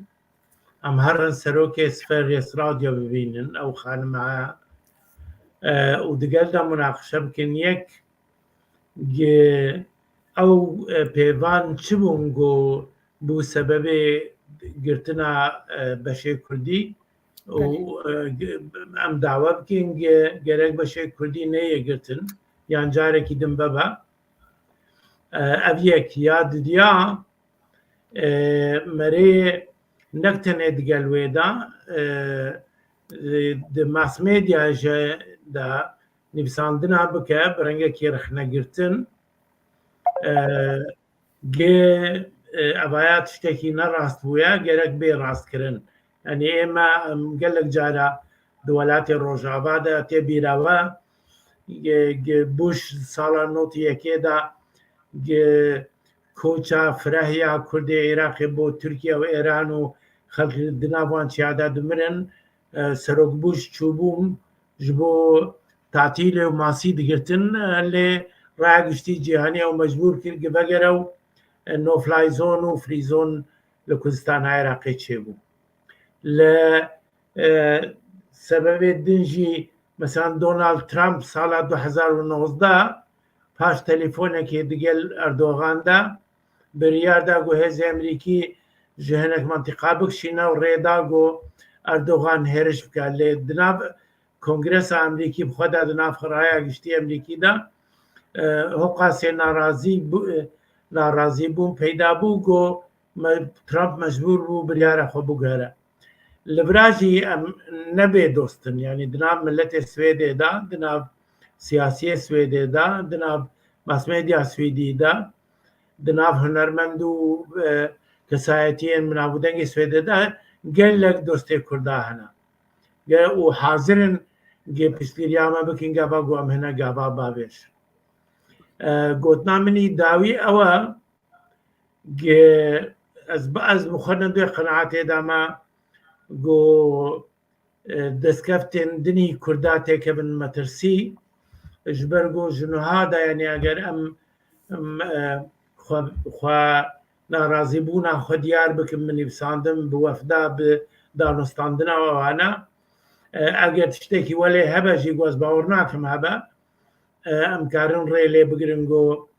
em herin serokê Sferres Radyo bibînin, ew xanime, e, û digel de munaqişe bikin. Yek, gi ew, e, pêvan çi bûn ku bû sebebê girtina, e, beşê Kurdî û, Belê. e, ge-, em dawe bikin ge-, gerek beşê Kurdî neyê girtin, yan carekî din bebe. E, ev yek ya didiya, e, merê nek tenê digel wê de, e, e, di mass media jî de nivîsandina bike bi rengekî rexnegirtin, e, Gê, e, evaya tiştekî ne rast bûye, gerek bê rastkirin. Yanî ê me, em, gelek cara di welatê Rojava de tê bîra we, gê, gê Bush sala notî yekê de, gê koça fireh ya Kurdê Iraqê bo Tirkiye û Êran û xelk di nav wan çiya de dimirin, e, Serok Bush çûbûm ji bo tatîlê û masî digirtin, e, lê raya giştî cîhanî ew mecbûr kir, gi vegere ew, e, no fly zone û free zone li Kurdistana Iraqê çêbû. Li, e, sebebê din jî, mesela Donald Trump sala du hezar û nozdeh paş telefonekê digel Erdogan de biryar da ku hêzê Amerîkî ji hinek mentiqa bikişîne û rê da ku Erdogan hêriş bike. Lê di nav Kongresa Amerîkî bi xwe de, di nav raya giştî Amerîkî de, e, hoqasê narazî bû-, e, narazîbûn peyda bû ku me-, Trump mecbûr bû biryara xwe biguhere. Li vira jî em nebê dost in, yanî di nav miletê Swêdê de, di nav siyasiyê Swêdê de, di nav masmedya Swêdî de, di nav hunermend û, e, kesayetiyên bi nav û dengê Swêdê de gelek dostê Kurda hene. Ge-, û hazir in gê piştgiriya me bikin gava ku em hene gava bavêj. E, gotina min î dawî ew e, ge-, ez bi, ez bi xwe ne dê qenaetê de me ku, e, destkeftên dinî Kurda têkevin metirsî, ji ber ku ji niha de, yanî eger em, em, e, xwe, xwe narazîbûna xwe diyar bikin, min nivîsandim bi wefda, bi danûstandina wana. E, eger tiştekî welê hebe jî, ku ez bawer nakim hebe, e, em karin rê lê bigirin ku,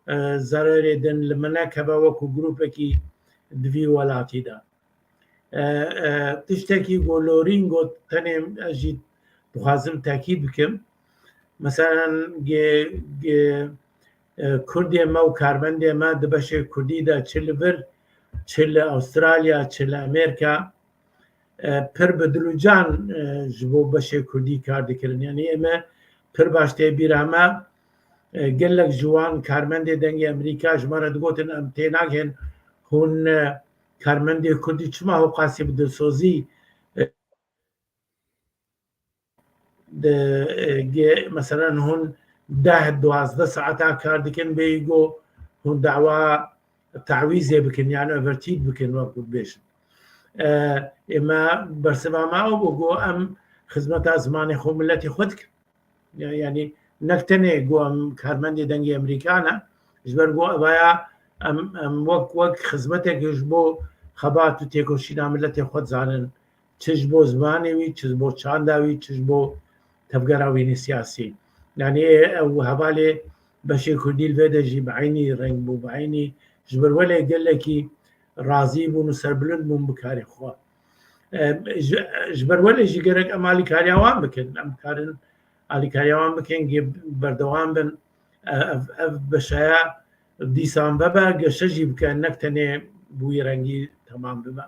e, zererê din li min nekeve wekû grûpekî di vî welatî de. E, e, tiştekî ku Lorîn got, tenê ez jî dixwazim tekîd bikim. Meselen, ge-, ge-, e, Kurdê me û karmendê me di beşê Kurdî de, çi li vir, çi li Astralya, çi li Amerîka, e, pir bi dil û can, e, ji bo beşê Kurdî kar dikirin. Yanî ême pir baş tê bîra me, e, gelek ji wan karmendê Dengê Amerîka ji me re digotin, em tênagihên hûn, e, karmendê Kurdî çima hoqasî bi dilsozî, e, di, e, ge-, meselen hûn deh, duwazdeh saeta kar dikin, bêyî ku hûn dawa tawîzê bikin, yani overtid bikin, wek bibêjin. E, ême bersiva me ew bû ku em xizmeta zimanê xwe, miletê xwe dikin. Ya-, yani nek tenê ku em karmendê Dengê Amerîka ne, ji ber ku evaya em, em wek, wek xizmetek ji bo xebat û têkoşîna miletê xwe dizanin. Çi ji bo zimanê wî, çi ji bo çanda wî, çi ji bo tevgera wî siyasî. Yani ew hevalê beşê Kurdî li vê de jî bi eynî reng bû, bi eynî ji ber welê gelekî razî bûn û serbilind bûn bi karê xwe. E, ji, ji ber welê jî gerek em alîkariya wan bikin. Em karin alîkariya wan bikin, gê berdewam bin. E, ev, ev beşeya dîsan vebe, geşe jî bike, nek tenê bi wî rengî temam bibe.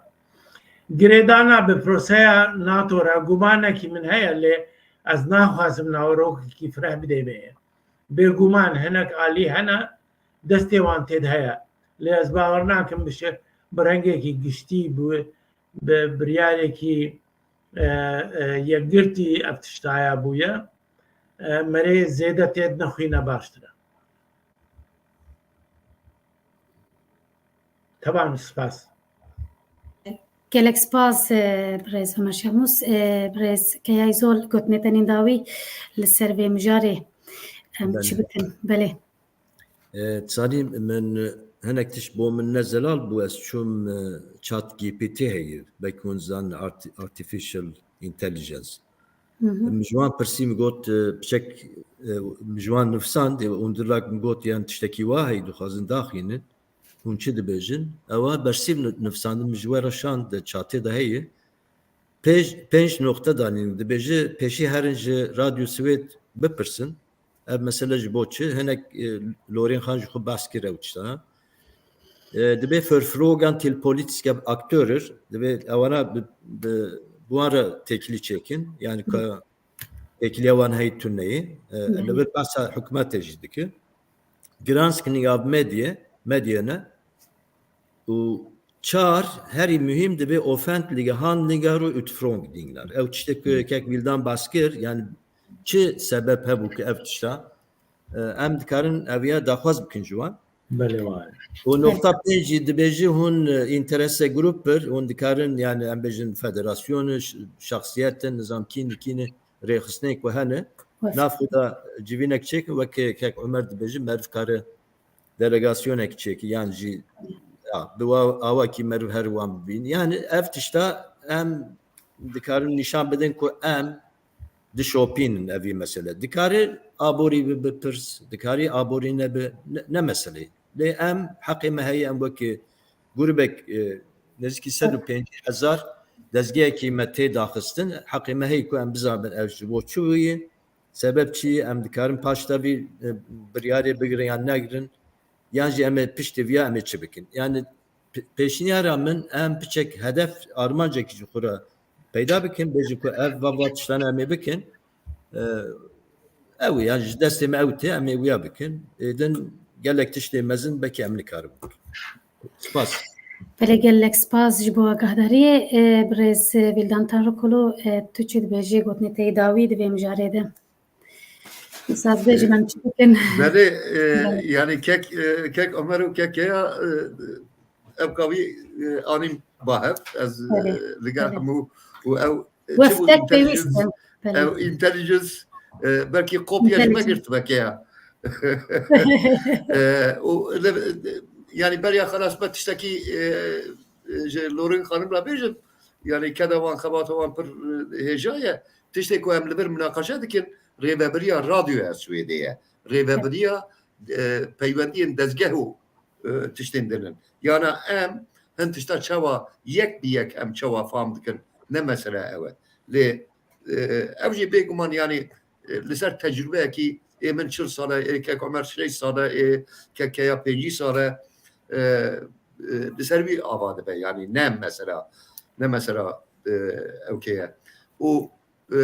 Girêdana bi proseya NATO re gumanekî min heye, lê ez naxwazim nawerokekî fireh bidê vê yê. Bêguman hinek alî hene, destê wan tê de heye. Lê ez bawer nakim bi şe-, bi rengekî giştî, bi, bi biryarekî, e, e, yekgirtî ev tiştaya bûye. E, merê zêde tê de nexwîne baştir e. Teban, spas. Gelek spas, e, birêz Ömer Şemus. E, birêz Keyay Zol, gotinê tenên dawî li ser vê mijarê. Em çi Belê. bikin? Belê. E, Dizanî min hinek tişt bo min ne zelal bû, ez çûm, e, Chat G P T heye, belkî hûn zanin, arti-, Artificial Intelligence. Hı hı. Min ji wan pirsî, min got, e, piçek, e, min ji wan nifsand, e, û dilak min got, yan tiştekî wa heye, dixwazin daxînin. Hûn çi dibêjin? Ewa bersîv ni-, nifsandin, min ji we re şand, di çatê de heye. Pêj-, pênc noqte danîn, dibêje, pêşî herin ji Radyo Swêd bipirsin. Ev mesele ji bo çi? Hinek, e, Lorên Xan ji xwe behs kir ew tişta. E, dibê Verfrogen til politiske Akteure, dibê ewana bi, bi, bi wan re têkilî çêkin. Yani ka têkiliya wan heyî tuneyê. E, Yani. Li vir behsa hikûmetê jî dike. Granskning av medie, medie ne. Û çar, herî muhîm, divê offentliche Handlungen û Utfrongdinger. Ew tiştê ku Hı. kek Wîldan bas kir, yani çi sebeb hebû ku ev tişta, e, em dikarin ev ya daxwaz bikin ji wan. Belê, wa ye. Û noqta pênc jî dibêje hûn, e, interese grup bir, hûn dikarin, yani em bêjin federasyonê, ş-, şexsiyetin, nizam kînî, kînî rêxistinê ku hene, Wes. nav xwe de civînek çêkin, wek kek Omer dibêje, meriv kare delegasyonek çêke, yan jî, ya, bi wa-, awakî meriv her wan bibîn. Yani ev tişta em dikarin nîşan bidin ku em dişopînin evî mesele. Dikare aborî bibe pirs, dikarî aborî nebe, ne, ne meseleyê. Lê em heqê me heye, em wekî grûbek, e, nêzîkî sed û pêncî hezar dezgehekî me tê daxistin. Heqê me heye ku em bizanibin ev ji bo çi bûye, sebeb çi ye, em dikarin paş de vî, e, biryarê bigirin yan negirin, yan jî em ê piştî viya em ê çi bikin. Yani pe-, pêşniyara min, em piçek hedef, armancekî ji xwe re peyda bikin, bêjin ku ev va, va tiştane em ê bikin. E, ew e, yani ji destê me ew tê, em ê wiya bikin. Ê din gelek tiştê mezin belkî em nikarin bikin. Spas. Belê gelek spas ji bo agahdariyê. E, birêz Vîldan Tanrikulu, e, tu çi dibêjî gotinê te yê dawî di vê mijarê de? Saz bêjim em çi bikin? Belê, e, yani kek, e, kek Omer û kek Keya, e, ev kavî, e, anîm bahev. Ez, e, Belê, li gel belê. Hemû û ew, e, çi bû Weftek intelligence, pêwîst e. Belê. Ew intelligence, e, belkî kopya ji me Intelligence. Girtibeke ya. E, û li, yani beriya xelas me tiştekî, e, e, ji Lorin Xanim re bêjim. Yani keda wan, xebata wan pir, e, hêja ye. Tiştê ku em li vir minaqeşe dikin, rêvebiriya radyoya Swêdê ye. Rêvebiriya, e, peywendiyên dezgeh û, e, tiştên din in. Yana em hin tişta çawa yek bi yek em çawa fam dikin, ne mesele ew e. Lê, e, ew jî bêguman, yani, e, li ser tecrûbeyekî ê min çil sal e, ê kek Omer şêst sal e, ê kek Keya pêncî sal e, e, e, li ser wî ava dibe, yani ne mesela, ne mesela, e, ew kê ye. Û, e,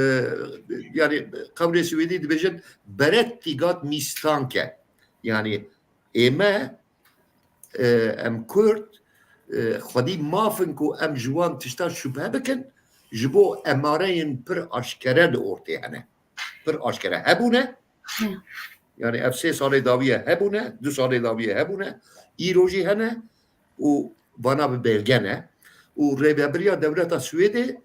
yani qewlê Swêdî dibêjin, berettighet misstanke. Yani ê me, e, em Kurd, e, xwedî maf in ku em ji wan tişta şubhe bikin, ji bo emareyên pir aşkere li ortê hene. Pir aşkere hebûne. Hı. Yani ev sê salê dawiye hebûne, du salê dawiye hebûne, îro jî hene û vana bi belge ne. Û rêvebiriya dewleta Swêdê,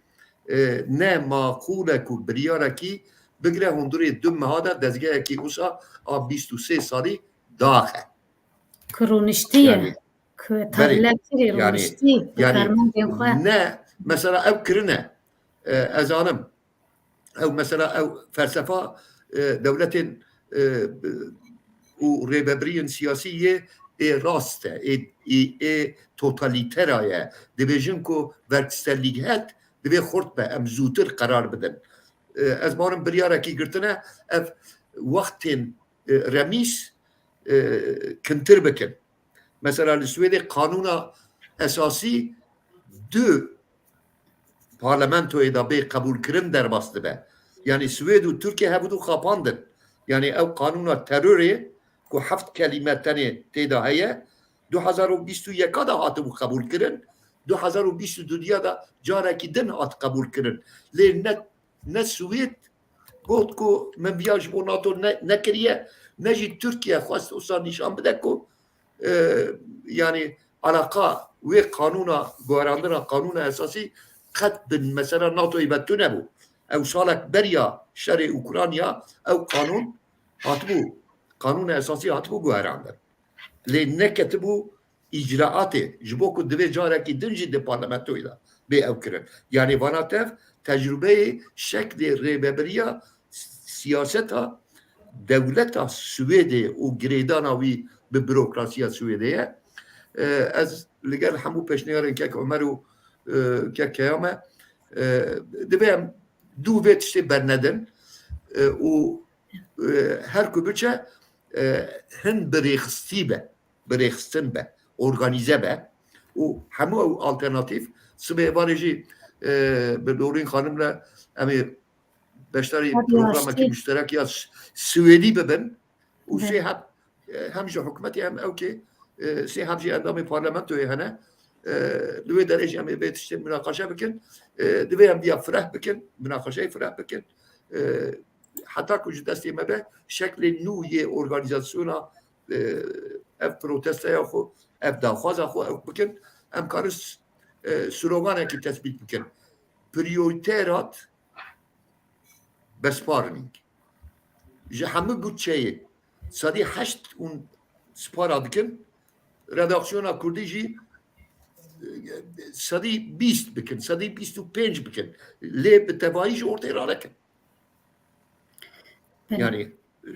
e, ne maqûl e ku biryarekî bigire hundirê du meha de dezgehekî wisa a bîst û sê salî daxe. Ku rûniştî ye. Yani, ku belê, tevlekirî yani, rûniştî, yani, karmendên xwe. Ne, mesela ew kirine, e, ez zanim, ew mesela ew felsefa, e, dewletên, e, û rêvebiriyên siyasî yê ê rast e, ê, ê, ê totalîtera ye. Dibêjin ku Verkställigkeit divê xurt be, em zûtir qerar bidin. E, ez barim biryarekî girtine, ev wextên, e, remîs, e, kintir bikin. Mesela li Swêdê qanûna esasî du parlamentoyê de bê qebûlkirin derbas dibe. Yani Swêd û Tirkiye hevdu xapandin. Yani ew qanûna terorê ku heft kelîme tenê tê de heye, du hezar û bîst û yeka de hatibû qebûlkirin, du hezar û bîst û duya de carekî din hat qebûlkirin. Lê ne, ne Swêd got ku min viya ji bo NATO ne, nekiriye, ne jî Tirkiye xwest wisa nîşan bide ku, e, yani alaqa wê qanûna guherandina qanûna esasî qet bi mesela NATOyê ve tune bû. Ew salek beriya şerê Ukrayna ew qanûn hatibû, qanûna esasî hatibû guherandin. Lê neketibû îcraatê, ji bo ku divê carekî din jî di parlamentoyê de bê ew kirin. Yani vana tev tecrûbeyê şeklê rêvebiriya s-, siyaseta dewleta Swêdê û girêdana wî bi burokrasiya Swêdê ye. E, ez li gel hemû pêşniyarên kek Omer û, e, kek Keya me, e, divê em dû vê tiştê bernedin, e, û, e, her ku biçe, e, hin bi rêxistî be, bi rêxistin be, organîze be û hemû ew alternatîf sibê êvarê jî, e, bi Dorîn Xanim re em ê beşdarî programekî muşterek ya S-, Swêdî bibin û sê heb, e, hem ji hikûmetê hem ew kê, e, sê heb jî endamê parlamentoyê hene. E, li wê derê jî em ê vê tiştê minaqeşe bikin. E, divê em viya fireh bikin, minaqeşeyê fireh bikin. E, heta ku ji destê me be, şeklê nû yê organîzasyona, e, ev protestoya xwe, ev daxwaza xwe ew bikin. Em karin s-, e, sloganekî tesbît bikin. Prioriterat besparning. Ji hemû budçeyê sedî heşt û spara dikin. Redaksiyona Kurdî jî sedî bîst bikin, sedî bîst û pênc bikin. Lê bi tevayî ji ortê ranekin. Belê. Yani e,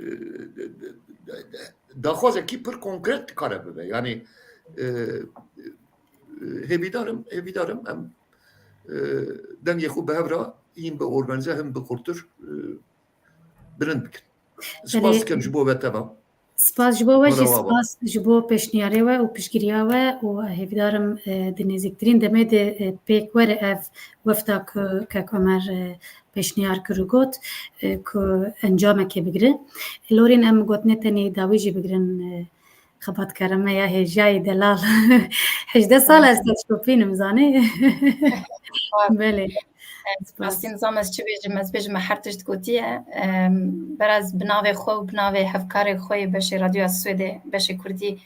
daxwazekî pir konkret dikare bibe. Yani e, e, hêvîdarim, hêvîdarim em e, dengê xwe bi hev re yên bi organize him bi xurtir e, bilind bikin. Spas Belê. dikim ji bo we teva. Spas ji bo we jî, Merhaba. Spas ji bo pêşniyarê we û piştgiriya we û hêvîdarim e, di nêzîktirîn demê de e, pêk were ev wefta ku kek Omer e, pêşniyar kir û got e, ku encamekê bigire. Lorîn, em gotinê tenê dawî jî bigirin e, xebatkara me ya hêjayî delal. Hejdeh sal ez te dişopînim, zanî? Belê. Spas. Rastî nizam ez çi bêjim, ez bêjim me her tişt gotiye. Em, Beraz bi navê xwe û bi navê hevkarê xwe yê beşê Radyoya Swêdê, beşê Kurdî,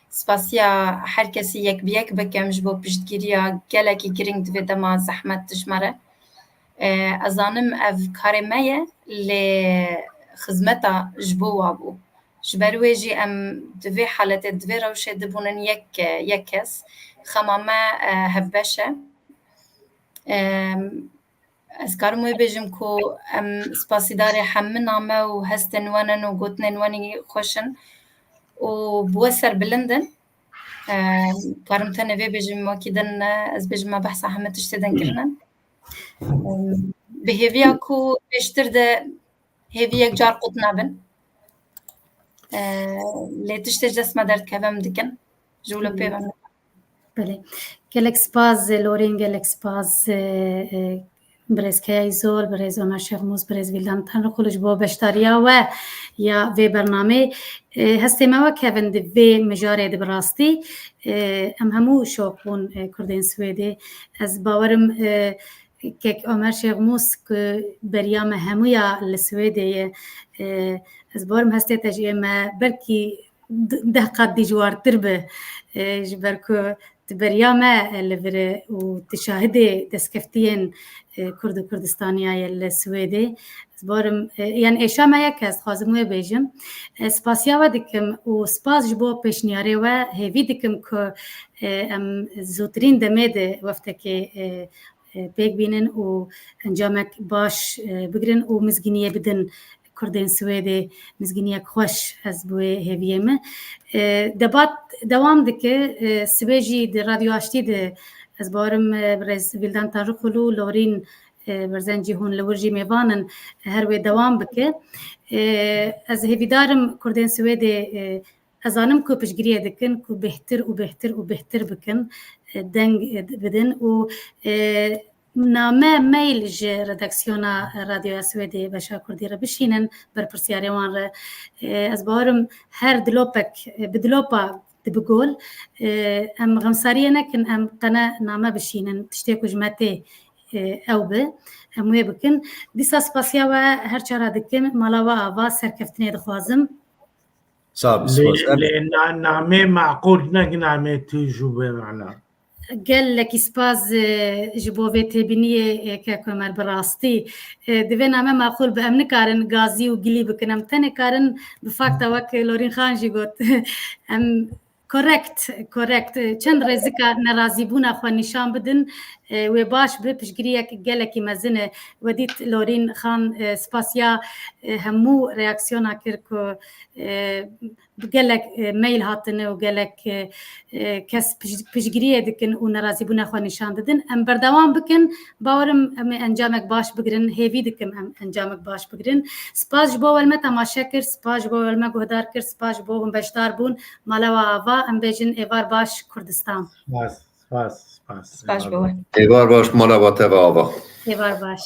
spasiya her kesî yek bi yek bikim ji bo piştgiriya gelekî giring di vê dema zehmet dijmare. E, ez zanim ev karê me ye, lê xizmeta ji bo wa bû. Ji ber wê jî em di vê haletê, di vê rewşê dibûnin yek, yek kes. Xema me e, hevbeş e. Em, Ez karim wê bêjim ku em spasîdarê hemina me û hestên we ne û gotinên we nî xweş in û bi we serbilind in. Em, Karim tenê vê bêjim, wekî din ne, ez bêjim me behsa hemî tiştê din kirine. Em, Bi hêviya ku pêştir de hêvî yek car qut nebin. E, Lê tiştê ji dest me derdikeve em dikin. Ji wilo pê ve. Belê. Gelek spas e, Lorîn, gelek spas e, e, birêz Keya Îzol, birêz Omer Şêxmûs, birêz Vîldan Tanrıkulu ji bo beşdariya we ya vê bernamê. E, hestê me wek hev in di vê mijarê de bi rastî. E, em hemû şok bûn e, Kurdên Swêdê. Ez bawerim e, kek Omer Şêxmûs ku beriya me hemûya li Swêdê ye. E, ez bawerim hestê te ji ê me belkî d-, deh qat dijwartir be. E, ji ber ku tu beriya me li vir e û tu şahidê destkeftiyên e, Kurd û Kurdistaniya ye li Swêdê. Ez barim, e, yani êşa me yek e, ez dixwazim wê bêjim. E, spasiya we dikim û spas ji bo pêşniyarê we. Hêvî dikim ku e, em zûtirîn demê de weftekê e, e, pêk bînin û encamek baş e, bigirin û mizgîniyê bidin Kurdên Swêdê, mizgîniyek xweş, ez bi wê hêviyê me. E, Debat dewam dike. E, sibê jî di Radyo Aştî de ez barim e, birêz Vîldan Tanrıkulu, Lorîn e, Berzencî hûn li wir jî mêvan in, her wê dewam bike. E, Ez hêvîdarim Kurdên Swêdê e, ez zanim ku piştgiriyê dikin ku bêhtir û bêhtir û bêhtir bikin, e, deng e, bidin û e, name, mail ji redaksiyona Radyoya Swêdê Beşa Kurdî re bişînin, berpirsiyarê wan re. E, Ez bawerim her dilopek e, bi dilopa dibe gol. E, Em xemsariyê nekin, em qene name bişînin, tiştê ku ji me tê e, ew be, em wê bikin. Dîsa spasiya we her çara dikim, mala we ava, serkeftinê dixwazim. Sağ ol, Lê, spas. Em lê na-, namê maqûl, ne namê tûj û bêmana. Gelekî spas e, ji bo vê têbîniyê e, kek Omer, bi rastî. E, Divê name maqûl be, em nikarin gazî û gilî bikin. Em tenê karin bi fakta wek Lorîn Xan jî got. Em korekt, korekt. Çend rêzika nerazîbûna xwe nîşan bidin, e, wê baş bi piştgiriyek gelekî mezin e. We dît Lorîn Xan e, spasiya e, hemû reaksiyona kir ku e, gelek e, mail hatine û gelek e, e, kes pij-, piştgiriyê dikin û nerazîbûna xwe nîşan didin. Em berdewam bikin, bawerim em ê encamek baş bigirin, hêvî dikim em encamek baş bigirin. Spas ji bo we me temaşe kir, spas ji bo we me guhdar kir, spas ji bo hûn beşdar bûn. Mala we ava, em bêjin êvar baş Kurdistan. Spas, spas, spas. Spas ji bo we. Êvar baş, mala we teva ava. Êvar baş.